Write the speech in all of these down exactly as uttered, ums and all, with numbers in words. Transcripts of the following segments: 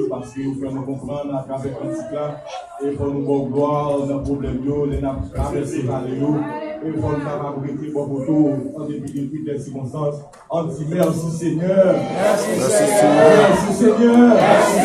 Paske ou fè nou konprann atravè kantik la, e fò nou ba w glwa nan pwoblèm yo, lè n ap travèse vale yo, e fò nou kapab rete bò kote w an depi de tout lè sikonstans. Ann di mèsi Senyè. Mèsi Senyè. Mèsi Senyè. Mèsi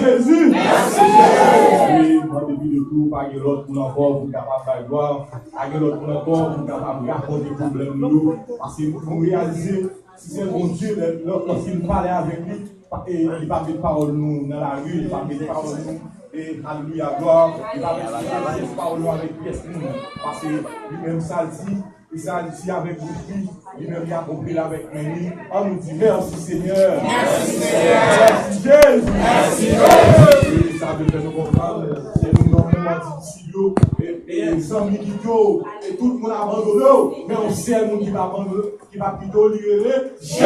Jezi. Mèsi Jezi. Wi, an depi de tout, pa gen lòt moun ankò pou n kapab bay glwa. Pa gen lòt moun ankò pou n kapab rakonte pwoblèm nou yo. Paske nou reyalize si se Bondye, lè, lè, lòske nou pale avèk li, pa, e, li pa met pawòl nou nan lari, li pa met pawòl nou, e, alelouya, glwa, li pa met pawòl nou avèk pyès moun. Paske li menm sa l di, e sa l di avèk bouch li, li menm li akonpli l avèk men li. Ann nou di, mèsi Senyè. Mèsi Senyè. Mèsi Jezi. Mèsi Jezi. E sa vle fè nou konprann, se nou nan moman difisil yo, e, e zanmi kite w, e tout moun abandone w, men yon sèl moun ki pa abandone, ki pa kite w, li rele Jezi.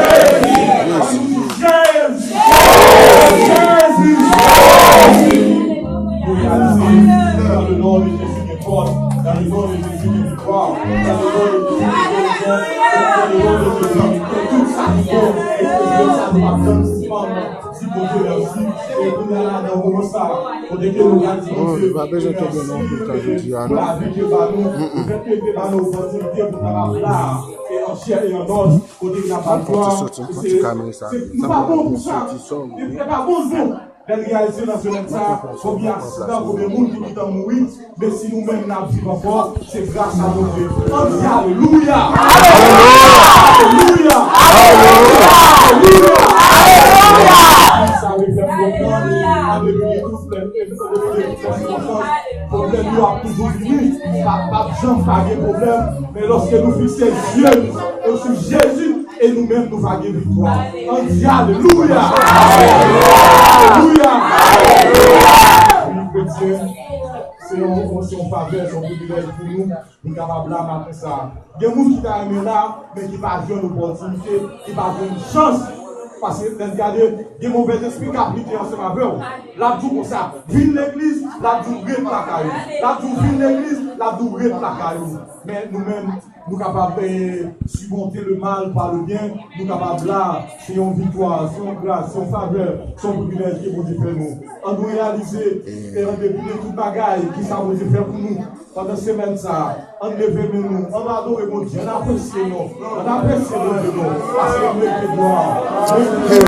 Jezi. Jezi. Jezi. Jezi. Dans le nom de Jésus, gen fòs. Dans le nom de Jésus, gen viktwa. Dans le nom de Jésus, gen delivrans. Dans le nom de Jésus, ke tout sa ki bon, e ke tout sa nou ap tann sispann di Bondye mèsi. E kounye a la, nan moman sa, kote ke nou ka di Bondye mèsi, pou lavi ke ba nou, pou fèt ke te ba nou opòtinite pou kapab la, e an chè e an os, kote n ap ba glwa, e se, se, nou pa bon pou sa. Nou pa bon, nou. Lè n reyalize nan semèn sa, konbyen aksidan, konbyen moun ki gentan mouri, men si nou menm n ap viv ankò, se gras a Bondye. Ann di alelouya! Alelouya! Alelouya! Sa vle fè m konprann, an depi de tout lè, an depi de tout lè, pwoblèm yo ap toujou vini, pa, p ap janm pa gen pwoblèm, men lòske nou fikse zye nou sou Jezi, e nou menm nou va gen viktwa. Ann di alelouya! Alelouya! Wi, kretyen, se yon, se yon favè, se yon privilèj pou nou, pou n kapab la maten sa a. Gen moun ki ta renmen la, men ki pa jwenn opòtinite, ki pa jwenn chans. Paske lè n gade, gen movèzespri k ap lite ansanm avè w. L ap di w konsa, vin legliz, l ap di w ret lakay ou. L ap di w vin legliz, l ap di w ret lakay ou. Men nou menm, nou kapab, eh, surmonter le mal par le bien, nou kapab la, se yon viktwa, se yon gras, se yon favè, se yon privilèj ke Bondye fè nou. Ann nou reyalize, e an depi de tout bagay, kisa Bondye fè pou nou pandan semèn sa a. Ann leve men nou, ann adore Bondye, ann apresye non, ann apresye Bondye non, paske l merite glwa, l merite...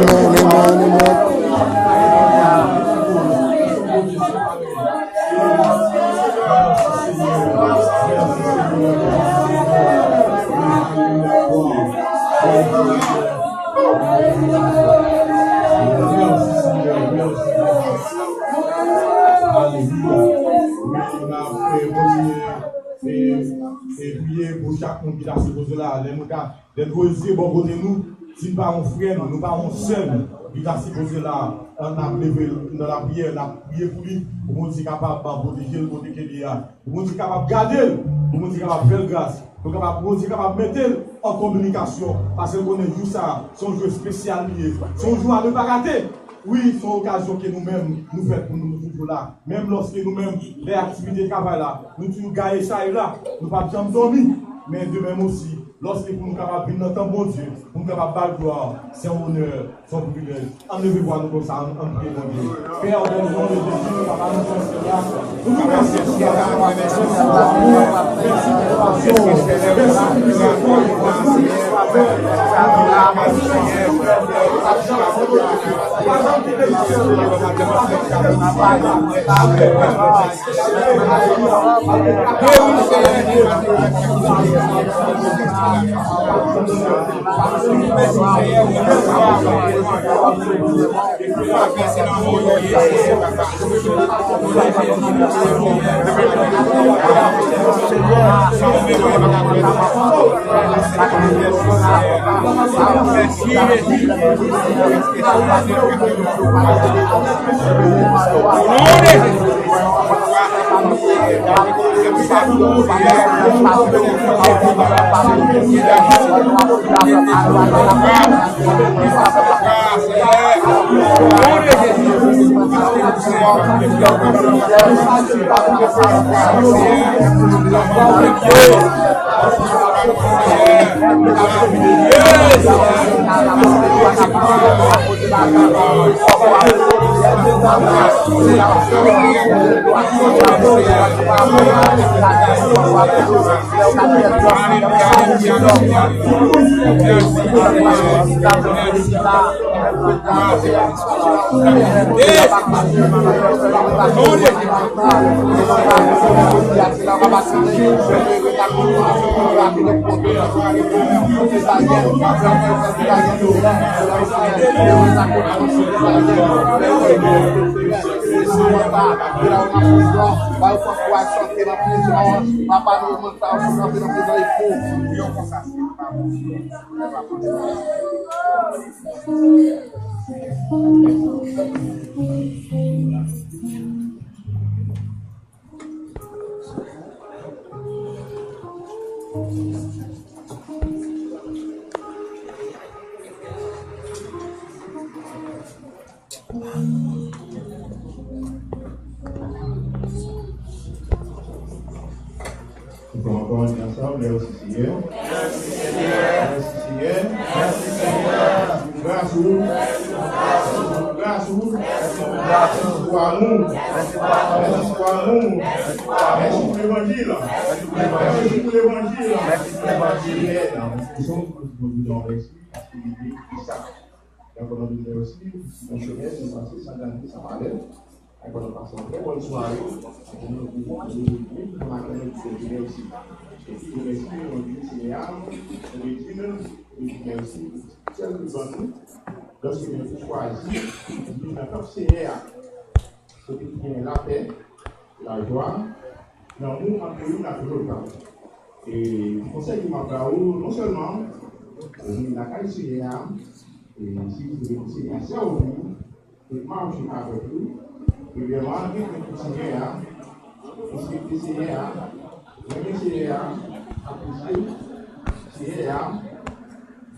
Amen, amen, amen. Alelouya. Wi, n ap, eh, kontinye, eh, eh, priye pou chak moun ki ta sipoze la. Lè nou ka Lè n voye zye bò kote nou, si n pa yon frè nou, nou pa yon sè nou, li ta sipoze la, n ap leve l nan lapriyè, n ap priye pou li, pou Bondye kapab pwoteje l kote ke li ye a, pou Bondye kapab gade l, pou Bondye kapab fè l gras, pou kapab, Bondye kapab mete l an kominikasyon, paske l konnen jou sa a, se yon jou espesyal li ye, se yon jou a ne pa rate. Wi, se yon okazyon ke nou menm, nou fèt pou nou, nou toujou la. Menm lòske nou menm, lè aktivite travay la, nou toujou gaye sa e la, nou p ap janm dòmi. Men de menm osi, lòske pou nou kapab vin nan tanp Bondye, pou nou kapab ba l glwa, se yon onè, se yon privilèj. Ann leve vwa nou konsa, ann, ann priye Bondye. Pè, dans le nom de Jésus, Papa, nou fè sèl la. Nou di w mèsi pou sa. Mèsi pou konpasyon w. Mèsi pou mizerikòd ou. Papa nou, mwen sa ou kanpe nan prezan e pou. Ankò, ankò, nou ansanm, mèsi Senyè. Mèsi Senyè. Mèsi pou gras ou. Mèsi pou gras ou. Mèsi pou amou. Mèsi pou amou. Mèsi pou levanjil. Mèsi pou levanjil. Senyè, nou di Bondye mèsi paske li vle sa. Donk, nou di mèsi, yon semèn nou pase san gade, san pale. Ankò nou pase yon trè bòn sware. Ankò nou di, nou di, nou di, nou di mèsi. Epi nou mèsi, nou di Senyè a, nou di, nou di mèsi pou sèl li ban nou. Lòske nou te chwazi viv nan tanp Senyè a, kote ki gen lapè, lajwa, lanmou ant youn ak lòt. E ti konsèy ke m ap ba ou, non sèlman ou vin lakay Senyè a, e si ou vle Senyè a sèvi ou, e mache avèk li, premyèman, gen kont pou Senyè a, respekte Senyè a, renmen Senyè a, apresye Senyè a,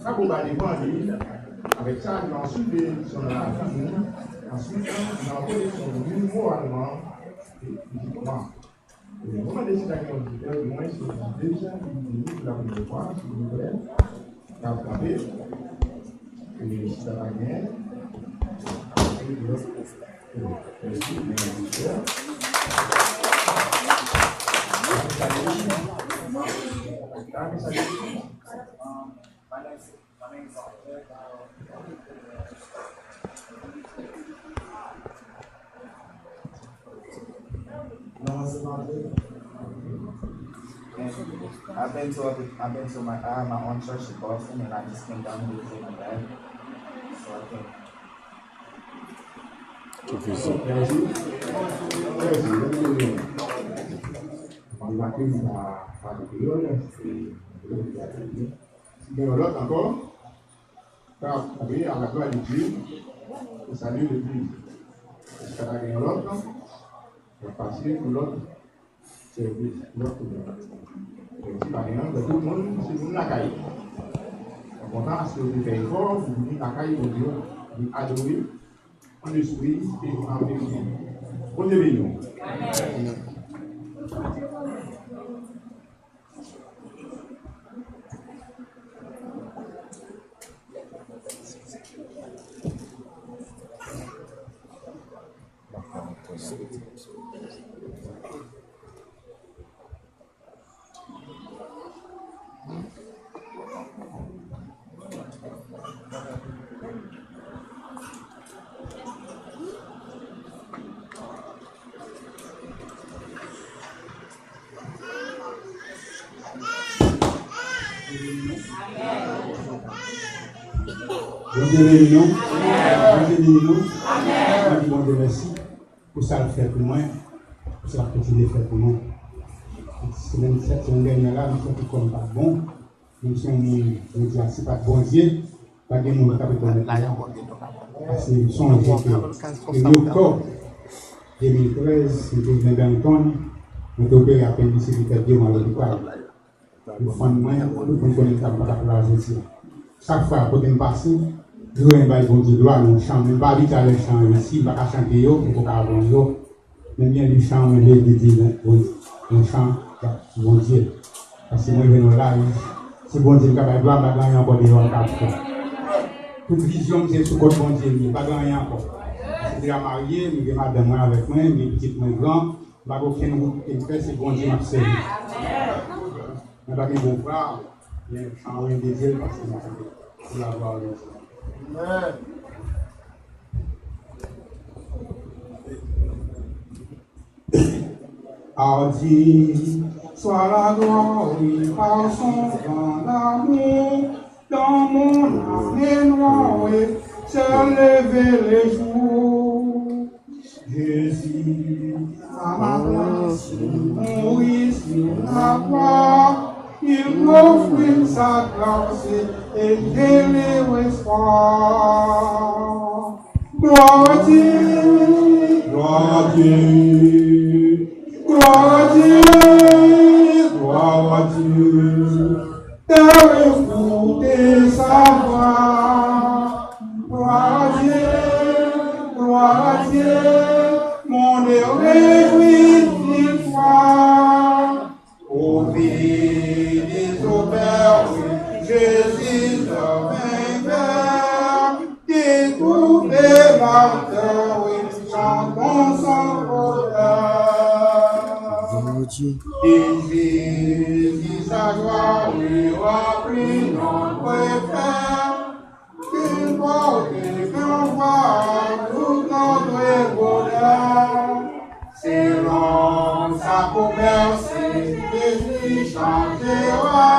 sa pou ba devan li, avèk sa, nou answit benediksyon nan lavi nou, answit, nou ankò benediksyon nou moralman e fizikman. Mwen mande si ta gen yon lidè, di mwens yon lidè ki vini pou la premyè fwa, silvouplè, k ap kanpe. E si ta pa genyen, mèsi, mèsi, mèsi. I've been to a, I've been to my, I have my own church in Boston, and I just came down here to take my dad. So I think Mèsi. Mèsi. Mèsi. Mwen remake m pa pale kreyòl, se kreyòl ki ap pale. Si gen yon lòt ankò, k ap kanpe à la gloire de Dieu, pou salye legliz. Èske ta gen yon lòt? N ap pase pou lòt sèvis, lòt pwogram. Donk, si pa gen lòt, tout moun, se moun lakay. Mwen kontan paske w te fè efò pou vini lakay Bondye, vin adore. An espri e an verite. Bondye beni w. Bondye beni nou. Bondye beni nou. Mwen di Bondye mèsi pou sa l fè pou mwen, pou sa l kontinye fè pou mwen. Semèn, semèn dènyè la, m santi kò m pa t bon. Menm si yon moun, jodi a, si pa t Bondye, pa t gen moun ki t ap rekonèt li a. Paske m sonje ke premye òktòb de mil trèz, m te nan Danton, mwen te opere apendisitrit tèt de mwa lopital. Yo fann mwen, tout moun konnen sa, m pa t ap la jodi a. Chak fwa, kote m pase, yo renmen bay Bondye glwa nan chan, men m pa abitye a lè chan yo isi, m pa ka chante yo, m poko ka aprann yo. Men byen di chan mwen, leve di nan, nan chan pou Bondye. Paske mwen rive nan laj, se Bondye m ka bay glwa, m pa gen anyen ankò deyò m ka fè. Tout vizyon m se sou kont Bondye m ye, m pa gen anyen ankò. Mwen deja marye, mwen gen madanm mwen avèk mwen, gen pitit mwen gran, m pa gen okenn wout ke m fè, se Bondye m ap sèvi. Mwen pa gen bon fra, men chan mwen dezye l pase mwen. Pou la glwa de Dye. Amen. À Dieu soit la gloire par son grand amour, dans mon âme noire, s'est levé le jour. Jésus, à ma place, il mourit sur la croix. Il m'offrit sa grâce et j'ai l'espoir. Gloire à Dieu, gloire à Dieu, gloire à Dieu, gloire à Dieu. T'as écouté sa voix. Gloire à Dieu, gloire à Dieu, mon Dieu réjouit d'une foi. Au pays des auteurs, Jésus le vainqueur, qui tous les martyrs chantent son honneur. Et Jésus, sa gloire, remplit notre cœur. Qu'importe qu'envoie tout notre bonheur, selon sa promesse, Jésus changera.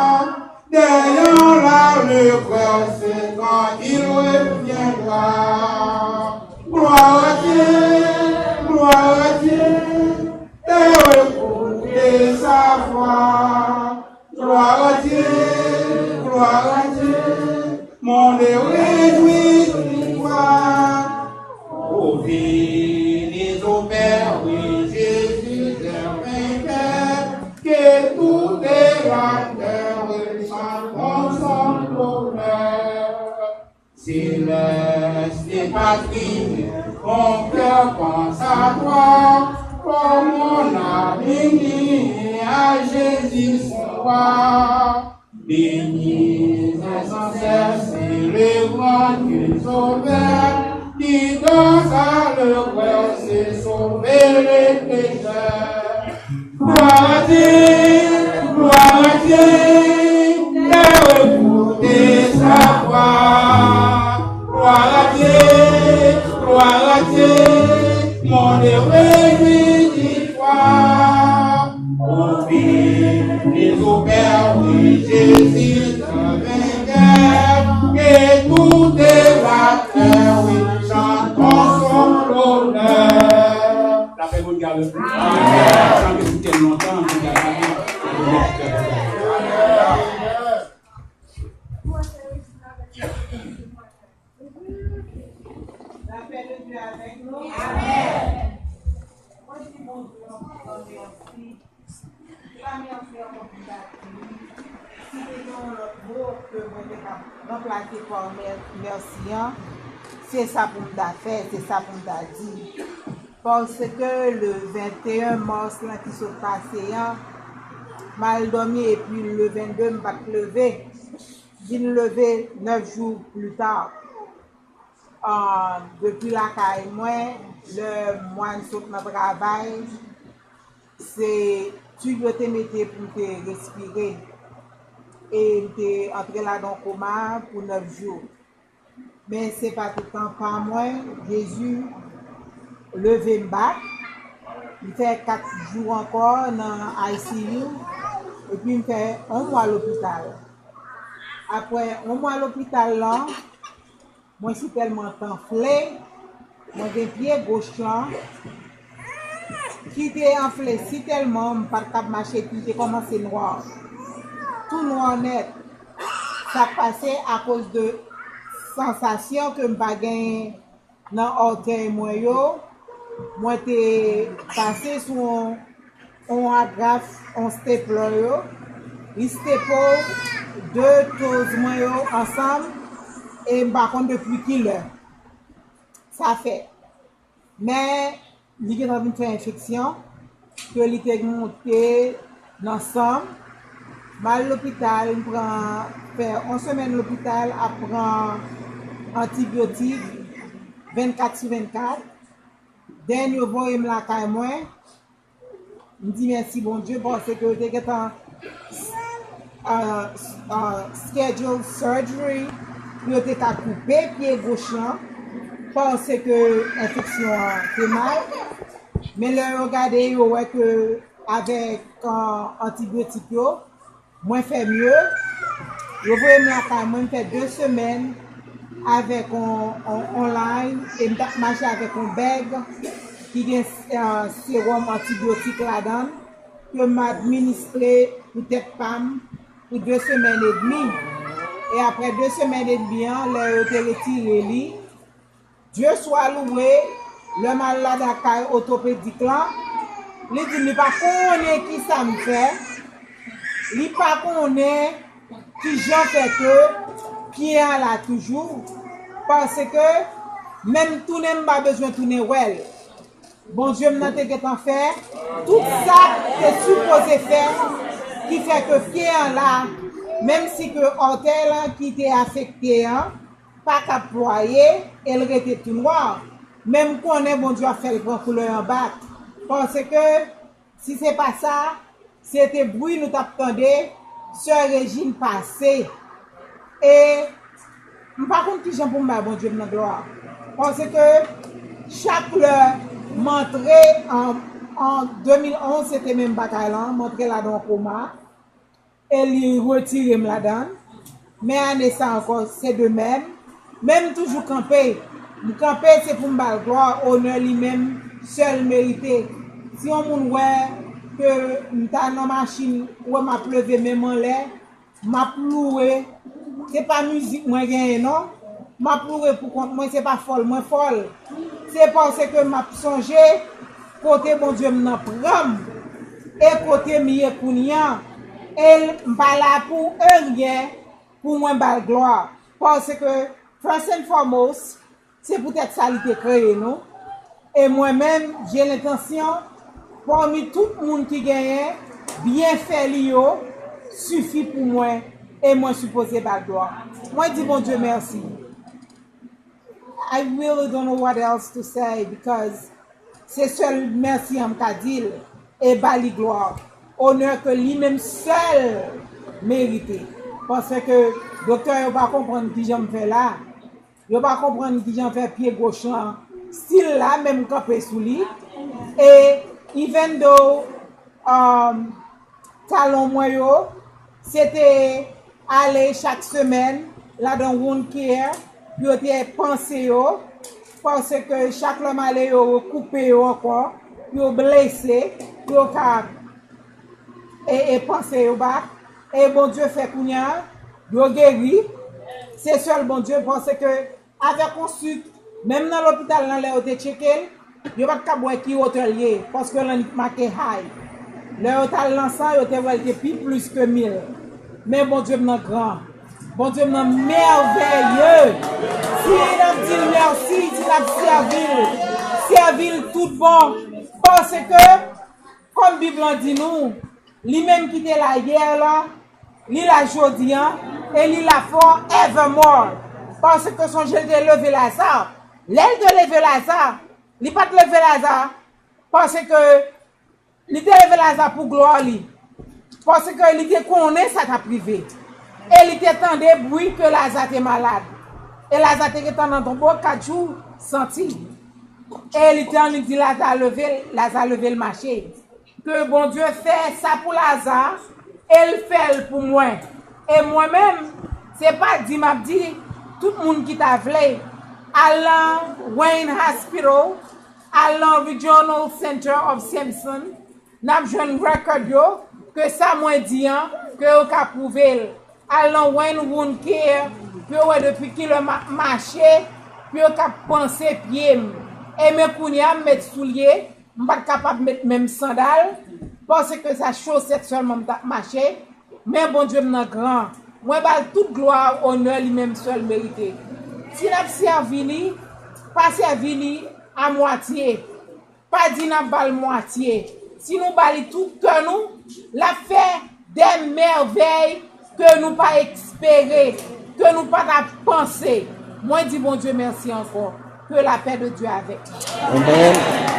Derrière la, le frère, c'est quand il reviendra. Gloire à Dieu, gloire à Dieu, écoutez sa voix. Gloire à Dieu, gloire à Dieu, mon Dieu réjouit du roi. Au pays des auteurs, oui, Jésus est vainqueur, que toute la terre chanteront son honneur. Céleste patrie, mon cœur pense à toi, comme mon âme unie à Jésus son roi. Bénis sans cesse le grand Dieu sauveur, qui dans sa grâce sauve les pécheurs. Gloire à Dieu, gloire à Dieu, écoutez sa voix. Gloire à Dieu, gloire à Dieu, mon Dieu réjouit du roi. Au pays des auteurs, oui, Jésus le vainqueur, que toute la terre, oui, chantons son honneur. Lapè Bondye avèk nou. Amen. Sa ke site lontan, Bondye avèk nou. Lapè de Dye avèk nou. Amen. Mwen di Bondye yon gran mèsi. Pa mèsi ankò pou sa. Si te gen yon lòt mo ke mwen te ka ranplase pa mè-, mèsi an, se sa pou m ta fè, se sa pou m ta di. Paske le venteyen mas lan ki sot pase an, m al dòmi epi le vennde m pa t leve. Vin leve nèf jou pli ta. Ah, depi lakay mwen, lè mwen sot nan travay, se tib yo te mete pou m te respire. E m te antre ladan koma pou nèf jou. Men se pa tout tan pa mwen, Jezi leve m bat. M fè kat jou ankò nan I C U, epi m fè yon mwa lopital. Apre yon mwa lopital lan, mwen sitèlman t anfle, mwen gen pye goch lan ki te anfle sitèlman m pa t kab mache, epi te kòmanse nwa. Tou nwa nèt. Sa k pase akoz de sansasyon ke m pa genyen nan òtèy mwen yo, mwen te pase sou yon, yon agraf, yon stapler yo, li staple de toes mwen yo ansanm, e m pa konn depi kilè sa fèt. Men, li gentan vin fè enfeksyon, ke li te monte nan san m. M al lopital, m pran, fè yon semèn lopital, ap pran antibyotik vennkat sou vennkat. Then yo voye m lakay mwen. M di mèsi Bondye paske yo te gentan uh, uh, schedule surgery pou yo te ka koupe pye goch lan paske enfeksyon an te mal. Men lè yo gade, yo wè ke avèk uh, antibyotik yo, mwen fè mye. Yo voye m lakay mwen, m fè de semèn avèk on, on, on line e m t ap mache avèk on bèg ki gen uh, sewòm antibyotik ladan l ke m administre pou tèt pa m pou de semèn edmi. E apre de semèn edmi an, lè yo te retire li, Dye swa louwe, lè m al ladan kay otopedik lan, li di m li pa konnen ki sa m fè, li pa konnen ki jan fè ke pye an la toujou, paske menm tounen m pa bezwen tounen wè l. Bondye m nan te gentan fè tout sa te sipoze fè, ki fè ke pye an la, menm si ke òtèy lan ki te afekte an pa ka plwaye e l rete tou nwa, men m konnen Bondye ap fè l pran koulè an bak, paske si se pa sa, se te bri nou t ap tande, sè Rejin pase. E m pa konn kijan pou m bay Bondye m nan glwa. Paske chak lè m antre an, an de mil onz, se te menm bagay lan, m antre ladan yon koma. E li retire m ladan l. Men ane sa ankò, se de menm. Men m toujou kanpe. M kanpe, se pou m ba l glwa, onè li menm sèl merite. Si yon moun wè ke m ta nan machin, wè m ap leve men m anlè, m ap louwe. Se pa mizik mwen genyen, non. M ap louwe pou kont mwen, se pa fòl mwen fòl. Se paske m ap sonje kote Bondye m nan pran m e kote m ye kounye a. E m pa la pou eryen pou mwen ba l glwa. Paske, first and foremost, se poutèt sa li te kreye nou. E mwen menm, j'ai l'intention, pami tout moun ki genyen, byenfè li yo sifi pou mwen e mwen sipoze ba l glwa. Mwen di Bondye mèsi. I really don't know what else to say because se sèl mèsi an m ka di l e ba li glwa, onè ke li menm sèl merite. Paske doktè yo pa konprann kijan m fè la. Yo pa konprann kijan fè pye goch lan still la, men m kanpe sou li. E even though um, talon mwen yo, se te ale chak semèn ladan wound care pou yo te panse yo, paske chak lè m ale yo rekoupe yo ankò, pou yo blese, pou yo ka e, e panse yo bak. E Bondye fè kounye a, yo geri. Se sèl Bondye, paske avèk yon sik, menm nan lopital lan, lè yo te tcheke l, yo pa t kab wè ki wotè l ye, paske lan li t make high. Lè yo t al nan san, yo te wè l te pi plis ke mil. Men Bondye m nan gran. Bondye m nan mèvèye. Si n ap di l mèsi, si n ap sèvi l, sèvi l tout bon. Paske, kòm Bib lan di nou, li menm ki te la yè la, li la jodi a, e li la forevermore. Paske sonje l te leve Laza. Lè l te leve Laza, li pa t leve Laza paske li te leve Laza pou glwa li. Paske li te konnen sa t ap rive. E li te tande bri ke Laza te malad. E Laza te gentan nan tonbo kat jou santi. E li te annik di Laza leve, Laza leve l mache. Ke Bondye fè sa pou Laza, e l fè l pou mwen. E mwen menm, se pa di m ap di, tout moun ki ta vle, al nan Wayne Hospital, al nan Regional Center of Simpson, n ap jwenn record yo, ke sa mwen di an, ke yo ka pwouve l. Al nan Wayne Wound Care, pou yo wè depi kilè m ap mache, pou yo ka panse pye m. E men kounye a, m met soulye, m pa t kapab met menm sandal, paske sa chosèt sèlman m t ap mache, men Bondye m nan gran. Mwen ba l tout glwa, onè li menm sèl merite. Si n ap sèvi li, pa sèvi li a mwatye. Pa di n ap ba l mwatye. Si nou ba li tout kè nou, l ap fè dè mèvèy ke nou pa espere, ke nou pa ta panse. Mwen di Bondye mèsi ankò. Que la paix de Dieu avec. Amen.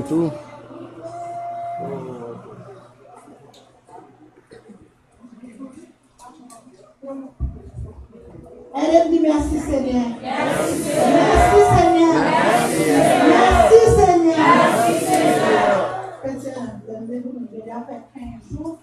Tou. Ede m di mèsi, Senyè. Mèsi, Senyè. Mèsi, Senyè. Mèsi, Senyè. Petye, lè m te vini, deja fè kenz jou.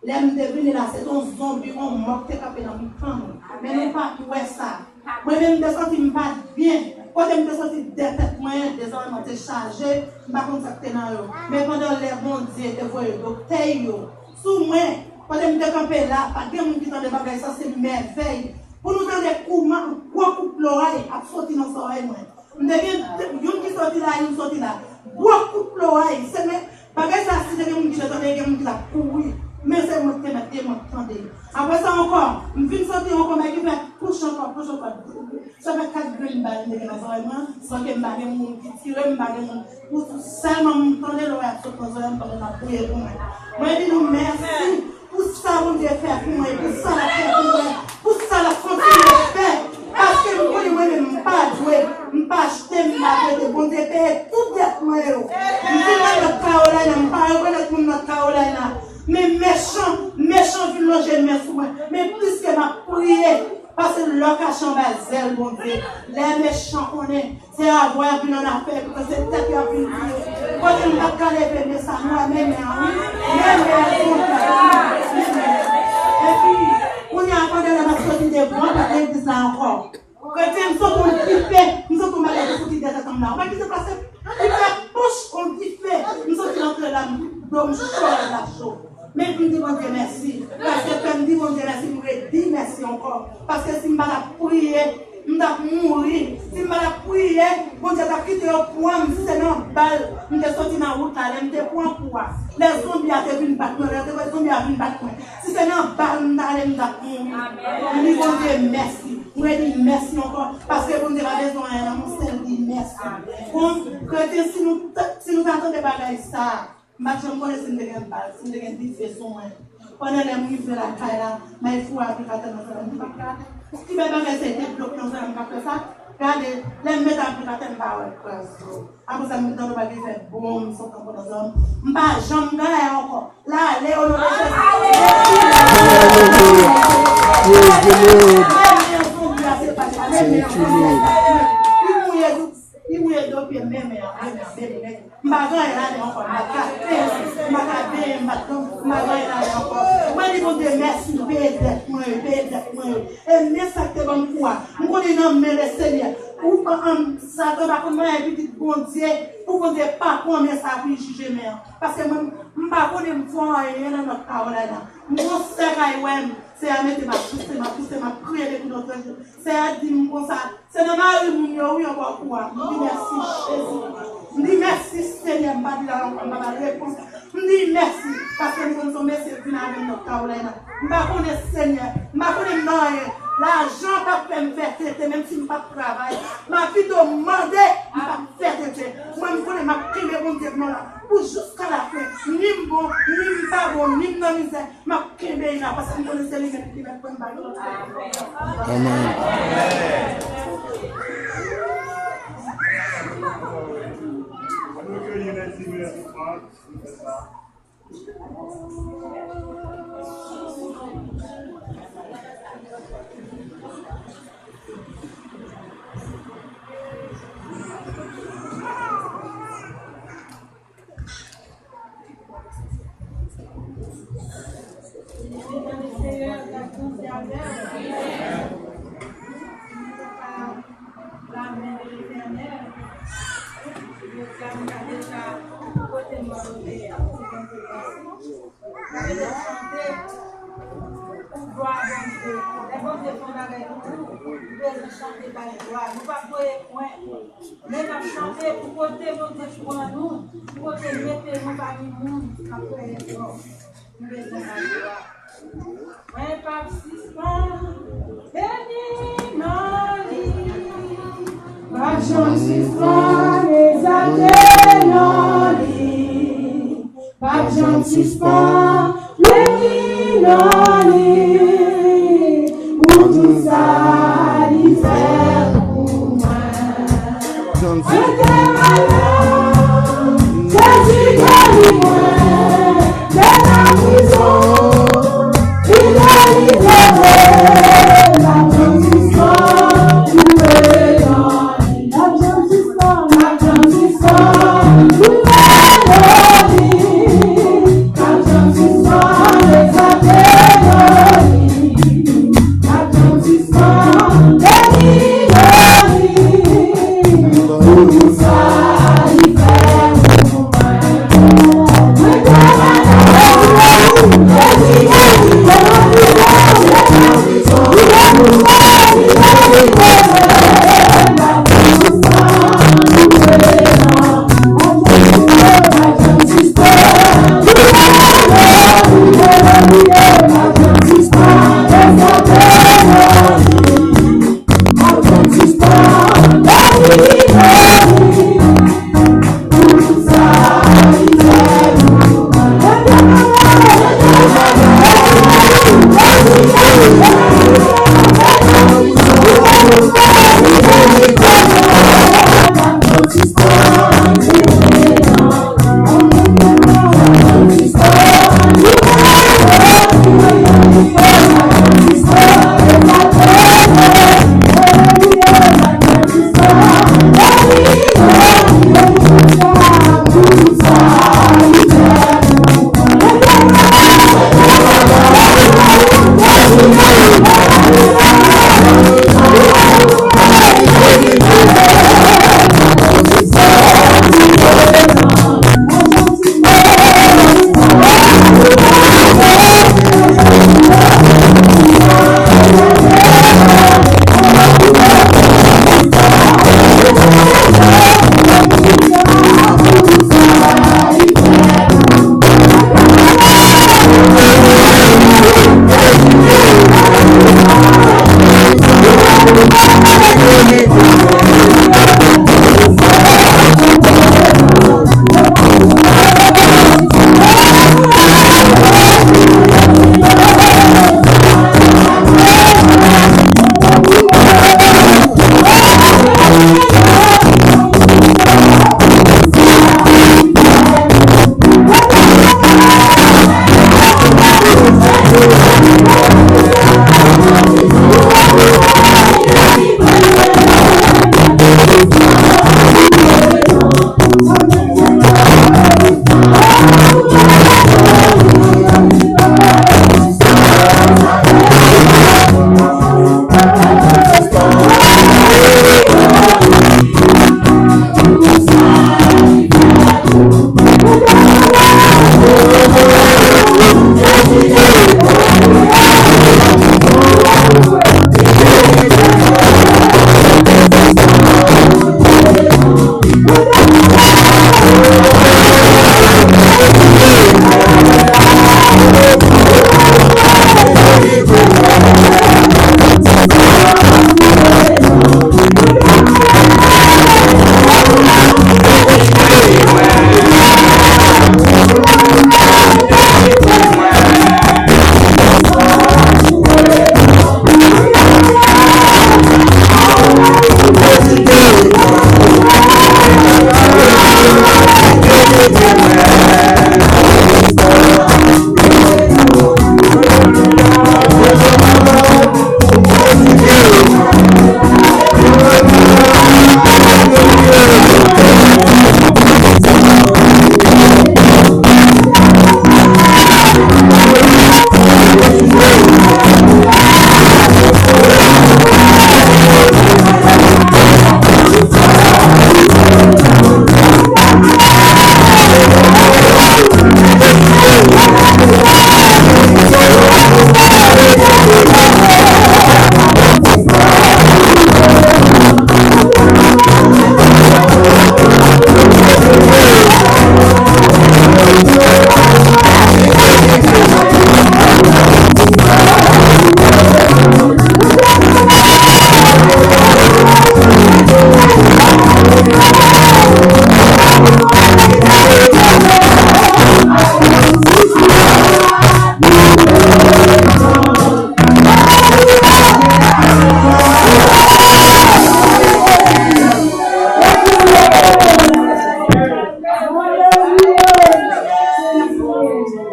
Lè m te vini la, se t on zonbi, on mò k te kanpe nan mitan nou. Men nou pa t wè sa. Mwen menm, m te santi m pa t byen. Kote m te santi de tèt mwen, dezòdman te chaje, m pa konn sa k te nan yo. Men pandan lè Bondye te voye doktè yo sou mwen, kote m te kanpe la, pa t gen moun ki tande bagay sa, se mèvèy. Pou nou tande kouman gwo kout loray ap soti nan zòrèy mwen. M te gen youn ki soti la, youn soti la. Gwo kout loray, se men, bagay sa, si te gen moun ki te tande, gen moun ki t ap kouri. Men se mwen ki te mèt de mwen ki tande. Apre sa ankò, m vin santi ankò, men ki fè pouch ankò, pouch ankò. Sa fè kat grenn bal m te gen nan zòrèy mwen, san ke m pa gen moun ki tire m, m pa gen moun. Pou sèlman m tande lè w ap sot nan zòrèy m pandan n ap priye pou mwen. Mwen di nou mèsi pou sa Bondye fè pou mwen, pou sa l ap fè pou mwen, pou sa l ap kontinye fè. Paske m konnen mwen menm m pa dwe, m pa achte, m pa prete. Bondye peye tout dèt mwen yo. M vin nan North Carolina, m pa rekonèt moun North Carolina. Men mechan, mechan vin lonje men sou mwen. Men pliske m ap priye, pase lò kache anba zèl Bondye. Lè mechan konnen, se avwa y ap vin annafè, se tèt y ap vin tiye. Kote m pa t ka leve men sa, m wè men men an, wi. Men men an, men men. Epi, kounye a, pandan lè m ap soti devan pòt legliz la ankò, kretyen, m santi yon dife, m santi yon bagay ki soti dèyè tèt mwen la. Ou pa kite pase, dife, pouch, yon dife. M santi l antre la, m, do m cho, l ap cho. Men m di Bondye mèsi. Paske fè m di Bondye mèsi, m redi mèsi ankò. Paske si m pa t ap priye, m t ap mouri. Si m pa t ap priye, Bondye t ap kite yo pran m. Si se nan bal, m te soti nan wout la, lè m te pran kou a. Lè zonbi a te vin bat mwen, lè te wè zonbi a vin bat mwen. Si se nan bal m t ale, m t ap mouri. M di Bondye mèsi. M redi mèsi ankò. Paske Bondye pa bezwen anyen nan mwen, se l di mèsi. Bon, kretyen, si nou, si nou ta tande bagay sa a, m pa t janm konnen si m te gen bal, si m te gen dife sou mwen. Pandan lè m rive lakay la, m al foure aplikatè nan zòrèy m, m pa t ka. Ki bèl bagay se te blòk nan zòrèy m, m pa t fè sa. Gade, lè m mete aplikatè, m pa wè kras dlo. Apre sa, m tande bagay fè boum, sot anba nan zòrèy m. M pa janm gaye ankò. L ale o non de Jezi. Praise the Lord. Thank you, Lord. Li mouye do pye m, men, men, men, men, men. M pa gen anyen ladan ankò, m pa ka benyen, m pa ka benyen, m pa, m pa gen anyen ladan ankò. Mwen di Bondye mèsi, m peye dèt mwen yo, peye dèt mwen yo. E men sa k te ban m kou a. M konnen nan men Lesenyè. Ou pa, an, Satan pa konn manyen pitit Bondye, pou Bondye pa pran men sa pou l jije men an. Paske mwen, m pa konnen m fò anyen nan North Carolina. M gon sè k al wè m, sè a mete m ap pouse, m ap pouse, m ap kriye depi lòt jou. Sè a di m konsa, se nan mari moun yo wi yo ba w kou a. M di mèsi Jezi. M di mèsi Senyè, m pa di la ankò, m pa ba l repons. M di mèsi, paske m konn se yon mesye k vin avè m North Carolina. M pa konnen Senyè, m pa konnen m nan anyen. Lajan p ap fè m fè tete, menm si m p ap travay. M ap pito mande, m p ap fè tete. Mwen, m konnen m ap kenbe Bondye m nan la pou jiska lafen. Ni m bon, ni m pa bon, ni m nan mizè. M ap kenbe l la, paske m konnen se li menm ki mèt mwen ba nou. Amen. Pou glwa Bondye. Lè Bondye fè yon bagay pou ou, ou bezwen chante bay glwa. Nou p ap voye pwen. Men n ap chante pou kote Bondye pran nou, pou kote l mete nou pami moun k ap fè efò. Nou bezwen bay glwa. Mwen p ap sispann beni non li. M p ap janm sispann egzalte non li. P ap janm sispann beni non li pou tout sa li fè pou mwen. Mwen te malad, se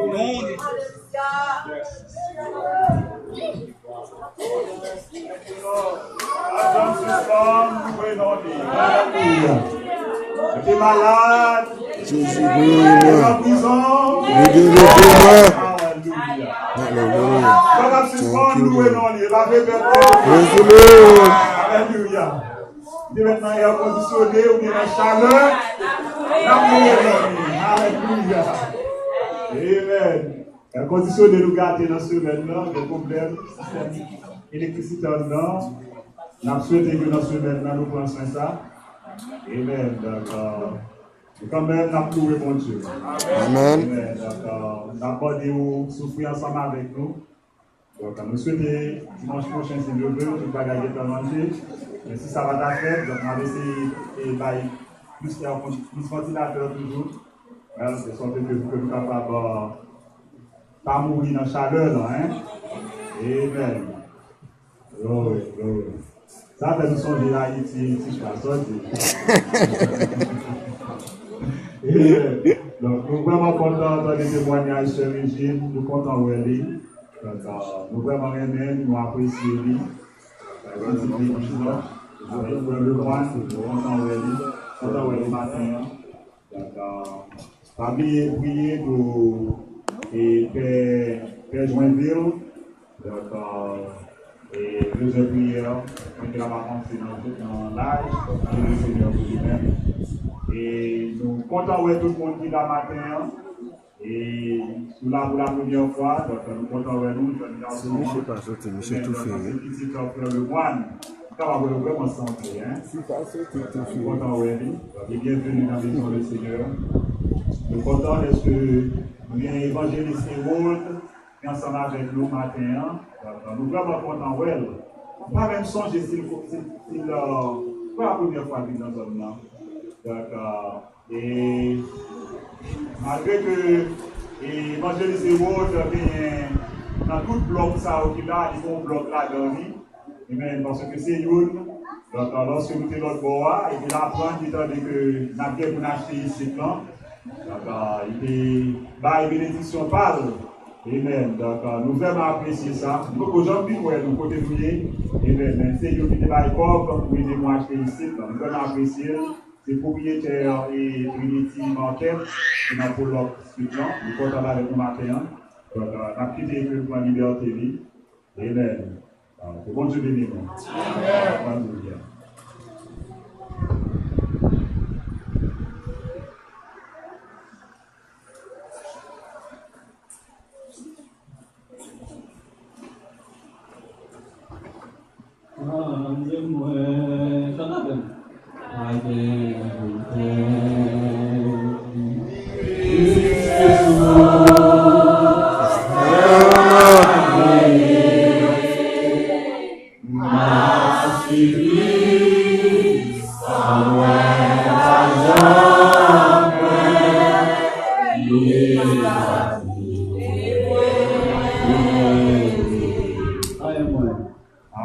Non. Alelouya. Ki malad. Jezi, glori. Ki nan prizon. Libere mwen. Alelouya. Alelouya. Thank you, Lord. Praise the Lord. Alelouya. Ou te mèt nan èkondisyone, ou te nan chalè. N ap louwe non li. Alelouya. Amen. Èkondisyone nou gate nan semèn nan, gen pwoblèm sistèm elektrisite anndan. N ap swete ke nan semèn nan nou pran swen sa. Amen. Donk, euh, nou kanmenm n ap louwe Bondye. Amen. Amen. Donk, euh, n ap mande ou soufri ansanm avèk nou. Donk, nou swete dimanch pwochen, si Dye vle, tout bagay gentan ranje. Men si sa pa ta fèt, donk, n ap eseye, e, bay plis èkon-, plis vantilatè toujou. Hein, de sòt ke, ke nou kapab, euh, pa mouri nan chalè la, hein. Amen. Glory, glory. Sa fè m sonje Ayiti, ti chwa sòti. Donk, nou vrèman kontan tande temwayaj sè Regine, nou kontan wè li. Donk, euh, nou vrèman renmen l, nou apresye li. Pitit legliz la, avèk frè Lemoine, nou kontan wè li, kontan wè li maten an. Donk, euh, pa bliye priye pou, e, pè, pè Joinville. Donk, euh, e, bezwen priyè, mwen ki la pa panse nan, nan laj, donk, mande Senyè pou li menm. E nou kontan wè tout moun ki la maten an. E si w la pou la premyè fwa, donk, nou kontan wè nou, jèn gason an. Misye pa soti, misye toufe, wi. Se pitit frè Lemoine. Ou kapab wè yo vrèman sanble, hein. Si pa soti, toufe. Nou kontan wè li. Donk, e byenveni nan mezon le Senyè. Nou kontan dèske nou gen evanjelis Harold ki ansanm avèk nou maten an. Donk, nou vrèman kontan wè l. M pa menm sonje si l, si, si l, euh, se pa premyè fwa l vin nan zòn nan. Donk, euh, E malgre ke, e, evanjelis Harold genyen nan tout blòk sa yo ki la, li gen yon blòk ladan li. Amen, paske se youn. Donk, lòske nou te lòt bò a, epi l aprann, li tande ke n ap gen pou n achte isit lan. Donk, li te bay benediksyon pa l. Amen. Donk, nou vrèman apresye sa. Nou poko janm vin wè nou kote nou ye. Amen. Men se youn ki te bay kòb pou ede nou achte isit lan. Nou vrèman apresye l. Se pwopriyetè, e, Trinity Market, ki nan Pollock Street lan. Li kontan avèk nou maten an. Donk, euh, n ap kite ke l pran libète li. Amen. Ah, ke Bondye beni nou. Amen. Alelouya. Tande mwen, chante avè m. Pa gen pou pè. M ap swiv li, san mwen pa janm pè. Li pa kite mwen.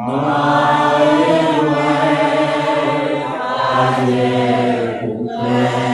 Mare mwen, pa gen pou pè.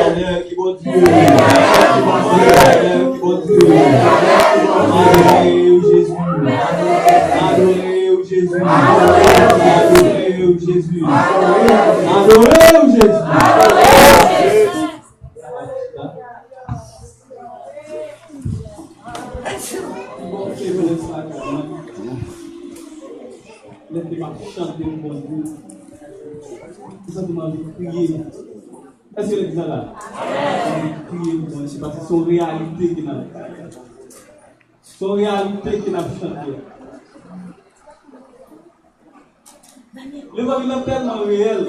Letènèl ki Bondye. Letènèl ki Bondye. Adore w, Jezi. Adore w, Jezi. Adore w, Jezi. Adore w, Jezi. Lè ke m ap chante pou Bondye, m santi m anvi kriye. Èske legliz la la? M anvi kriye pou Bondye, paske se yon reyalite ke n ap, se yon reyalite ke n ap chante. Levanjil la tèlman reyèl.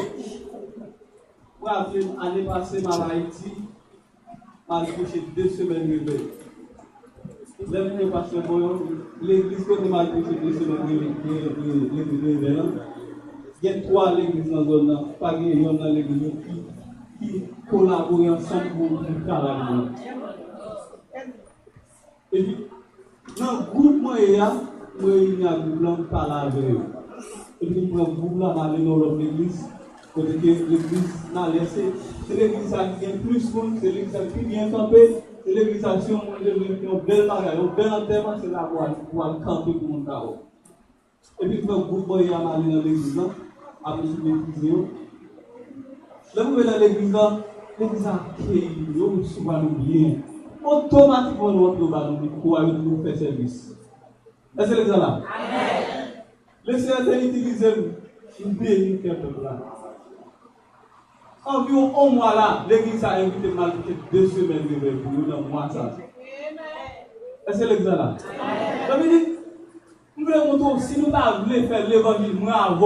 Mwen raple m, ane pase, m al Ayiti, m al preche de semèn revèy. Lè m vini, pastè Boyon, legliz kote m al preche de semèn revèy, revèy, revèy, revèy la, gen twa legliz nan zòn nan, pa gen yonn nan legliz yo ki, ki kolabore ansanm pou, pou travay la. Epi, nan gwoup mwen ye a, mwen reyini ak gwoup lan, m pale avè yo. Epi, m pran gwoup la, m ale nan yon lòt legliz, kote ke legliz m ale a, se, se legliz sa ki gen plis moun, se legliz sa ki pi byen kanpe, se legliz sa, si yon moun te vle fè yon bèl bagay, yon bèl antèman, se la pou al, pou al kanpe pou moun ka wè. Epi m pran gwoup mwen ye a, m ale nan legliz lan, apre sou meprize yo. Lè m rive nan legliz lan, legliz lan akeyi nou, yo resevwa nou byen. Otomatikman, nou antre yo ba nou mikwo a, yo di nou fè sèvis. Èske legliz la la? Amèn. Lesenyè te itilize m, m beni kè pèp la. Anviwon yon mwa la, legliz sa envite m al preche de semèn revèy pou yo nan mwa sa. Èske legliz la la? Sa vle di, m vle montre w, si nou ta vle fè levanjil mwen avè w,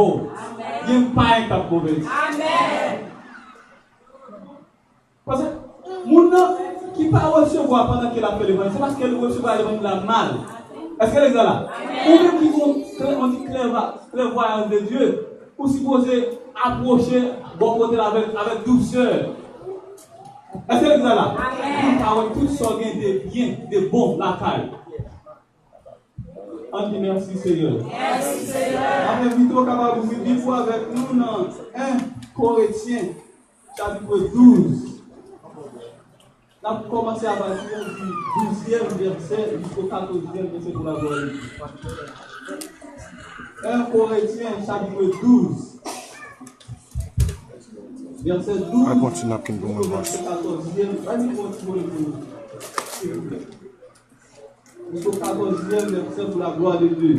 gen pa en k ap move. Paske moun nan ki pa resevwa pandan ke l ap fè levanjil, se paske l resevwa levanjil la mal. Èske legliz la la? Ou menm ki gon klè, on di klèva-, klèvwayans de Dye, ou sipoze apwoche bò kote l avèk, avèk dousè. Èske legliz la la? Pou l ka wè tout sa w gen de byen, de bon lakay. Ann di mèsi, Seyè. Mèsi, Seyè. N ap envite w kapab ouvri Bib ou avèk nou nan en Korentyen, chapit douz. N ap kòmanse apati di douzyèm vèsè jisko katòzyèm vèsè pou laglwa de Dye. En Korentyen, chapit douz. Vèsè douz. Al kontinye ap kin pou mwen, bòs. Jisko vèsè katòzyèm. Bay nou yon ti volèm pou nou, silvouplè. Jisko katòzyèm vèsè pou laglwa de Dye.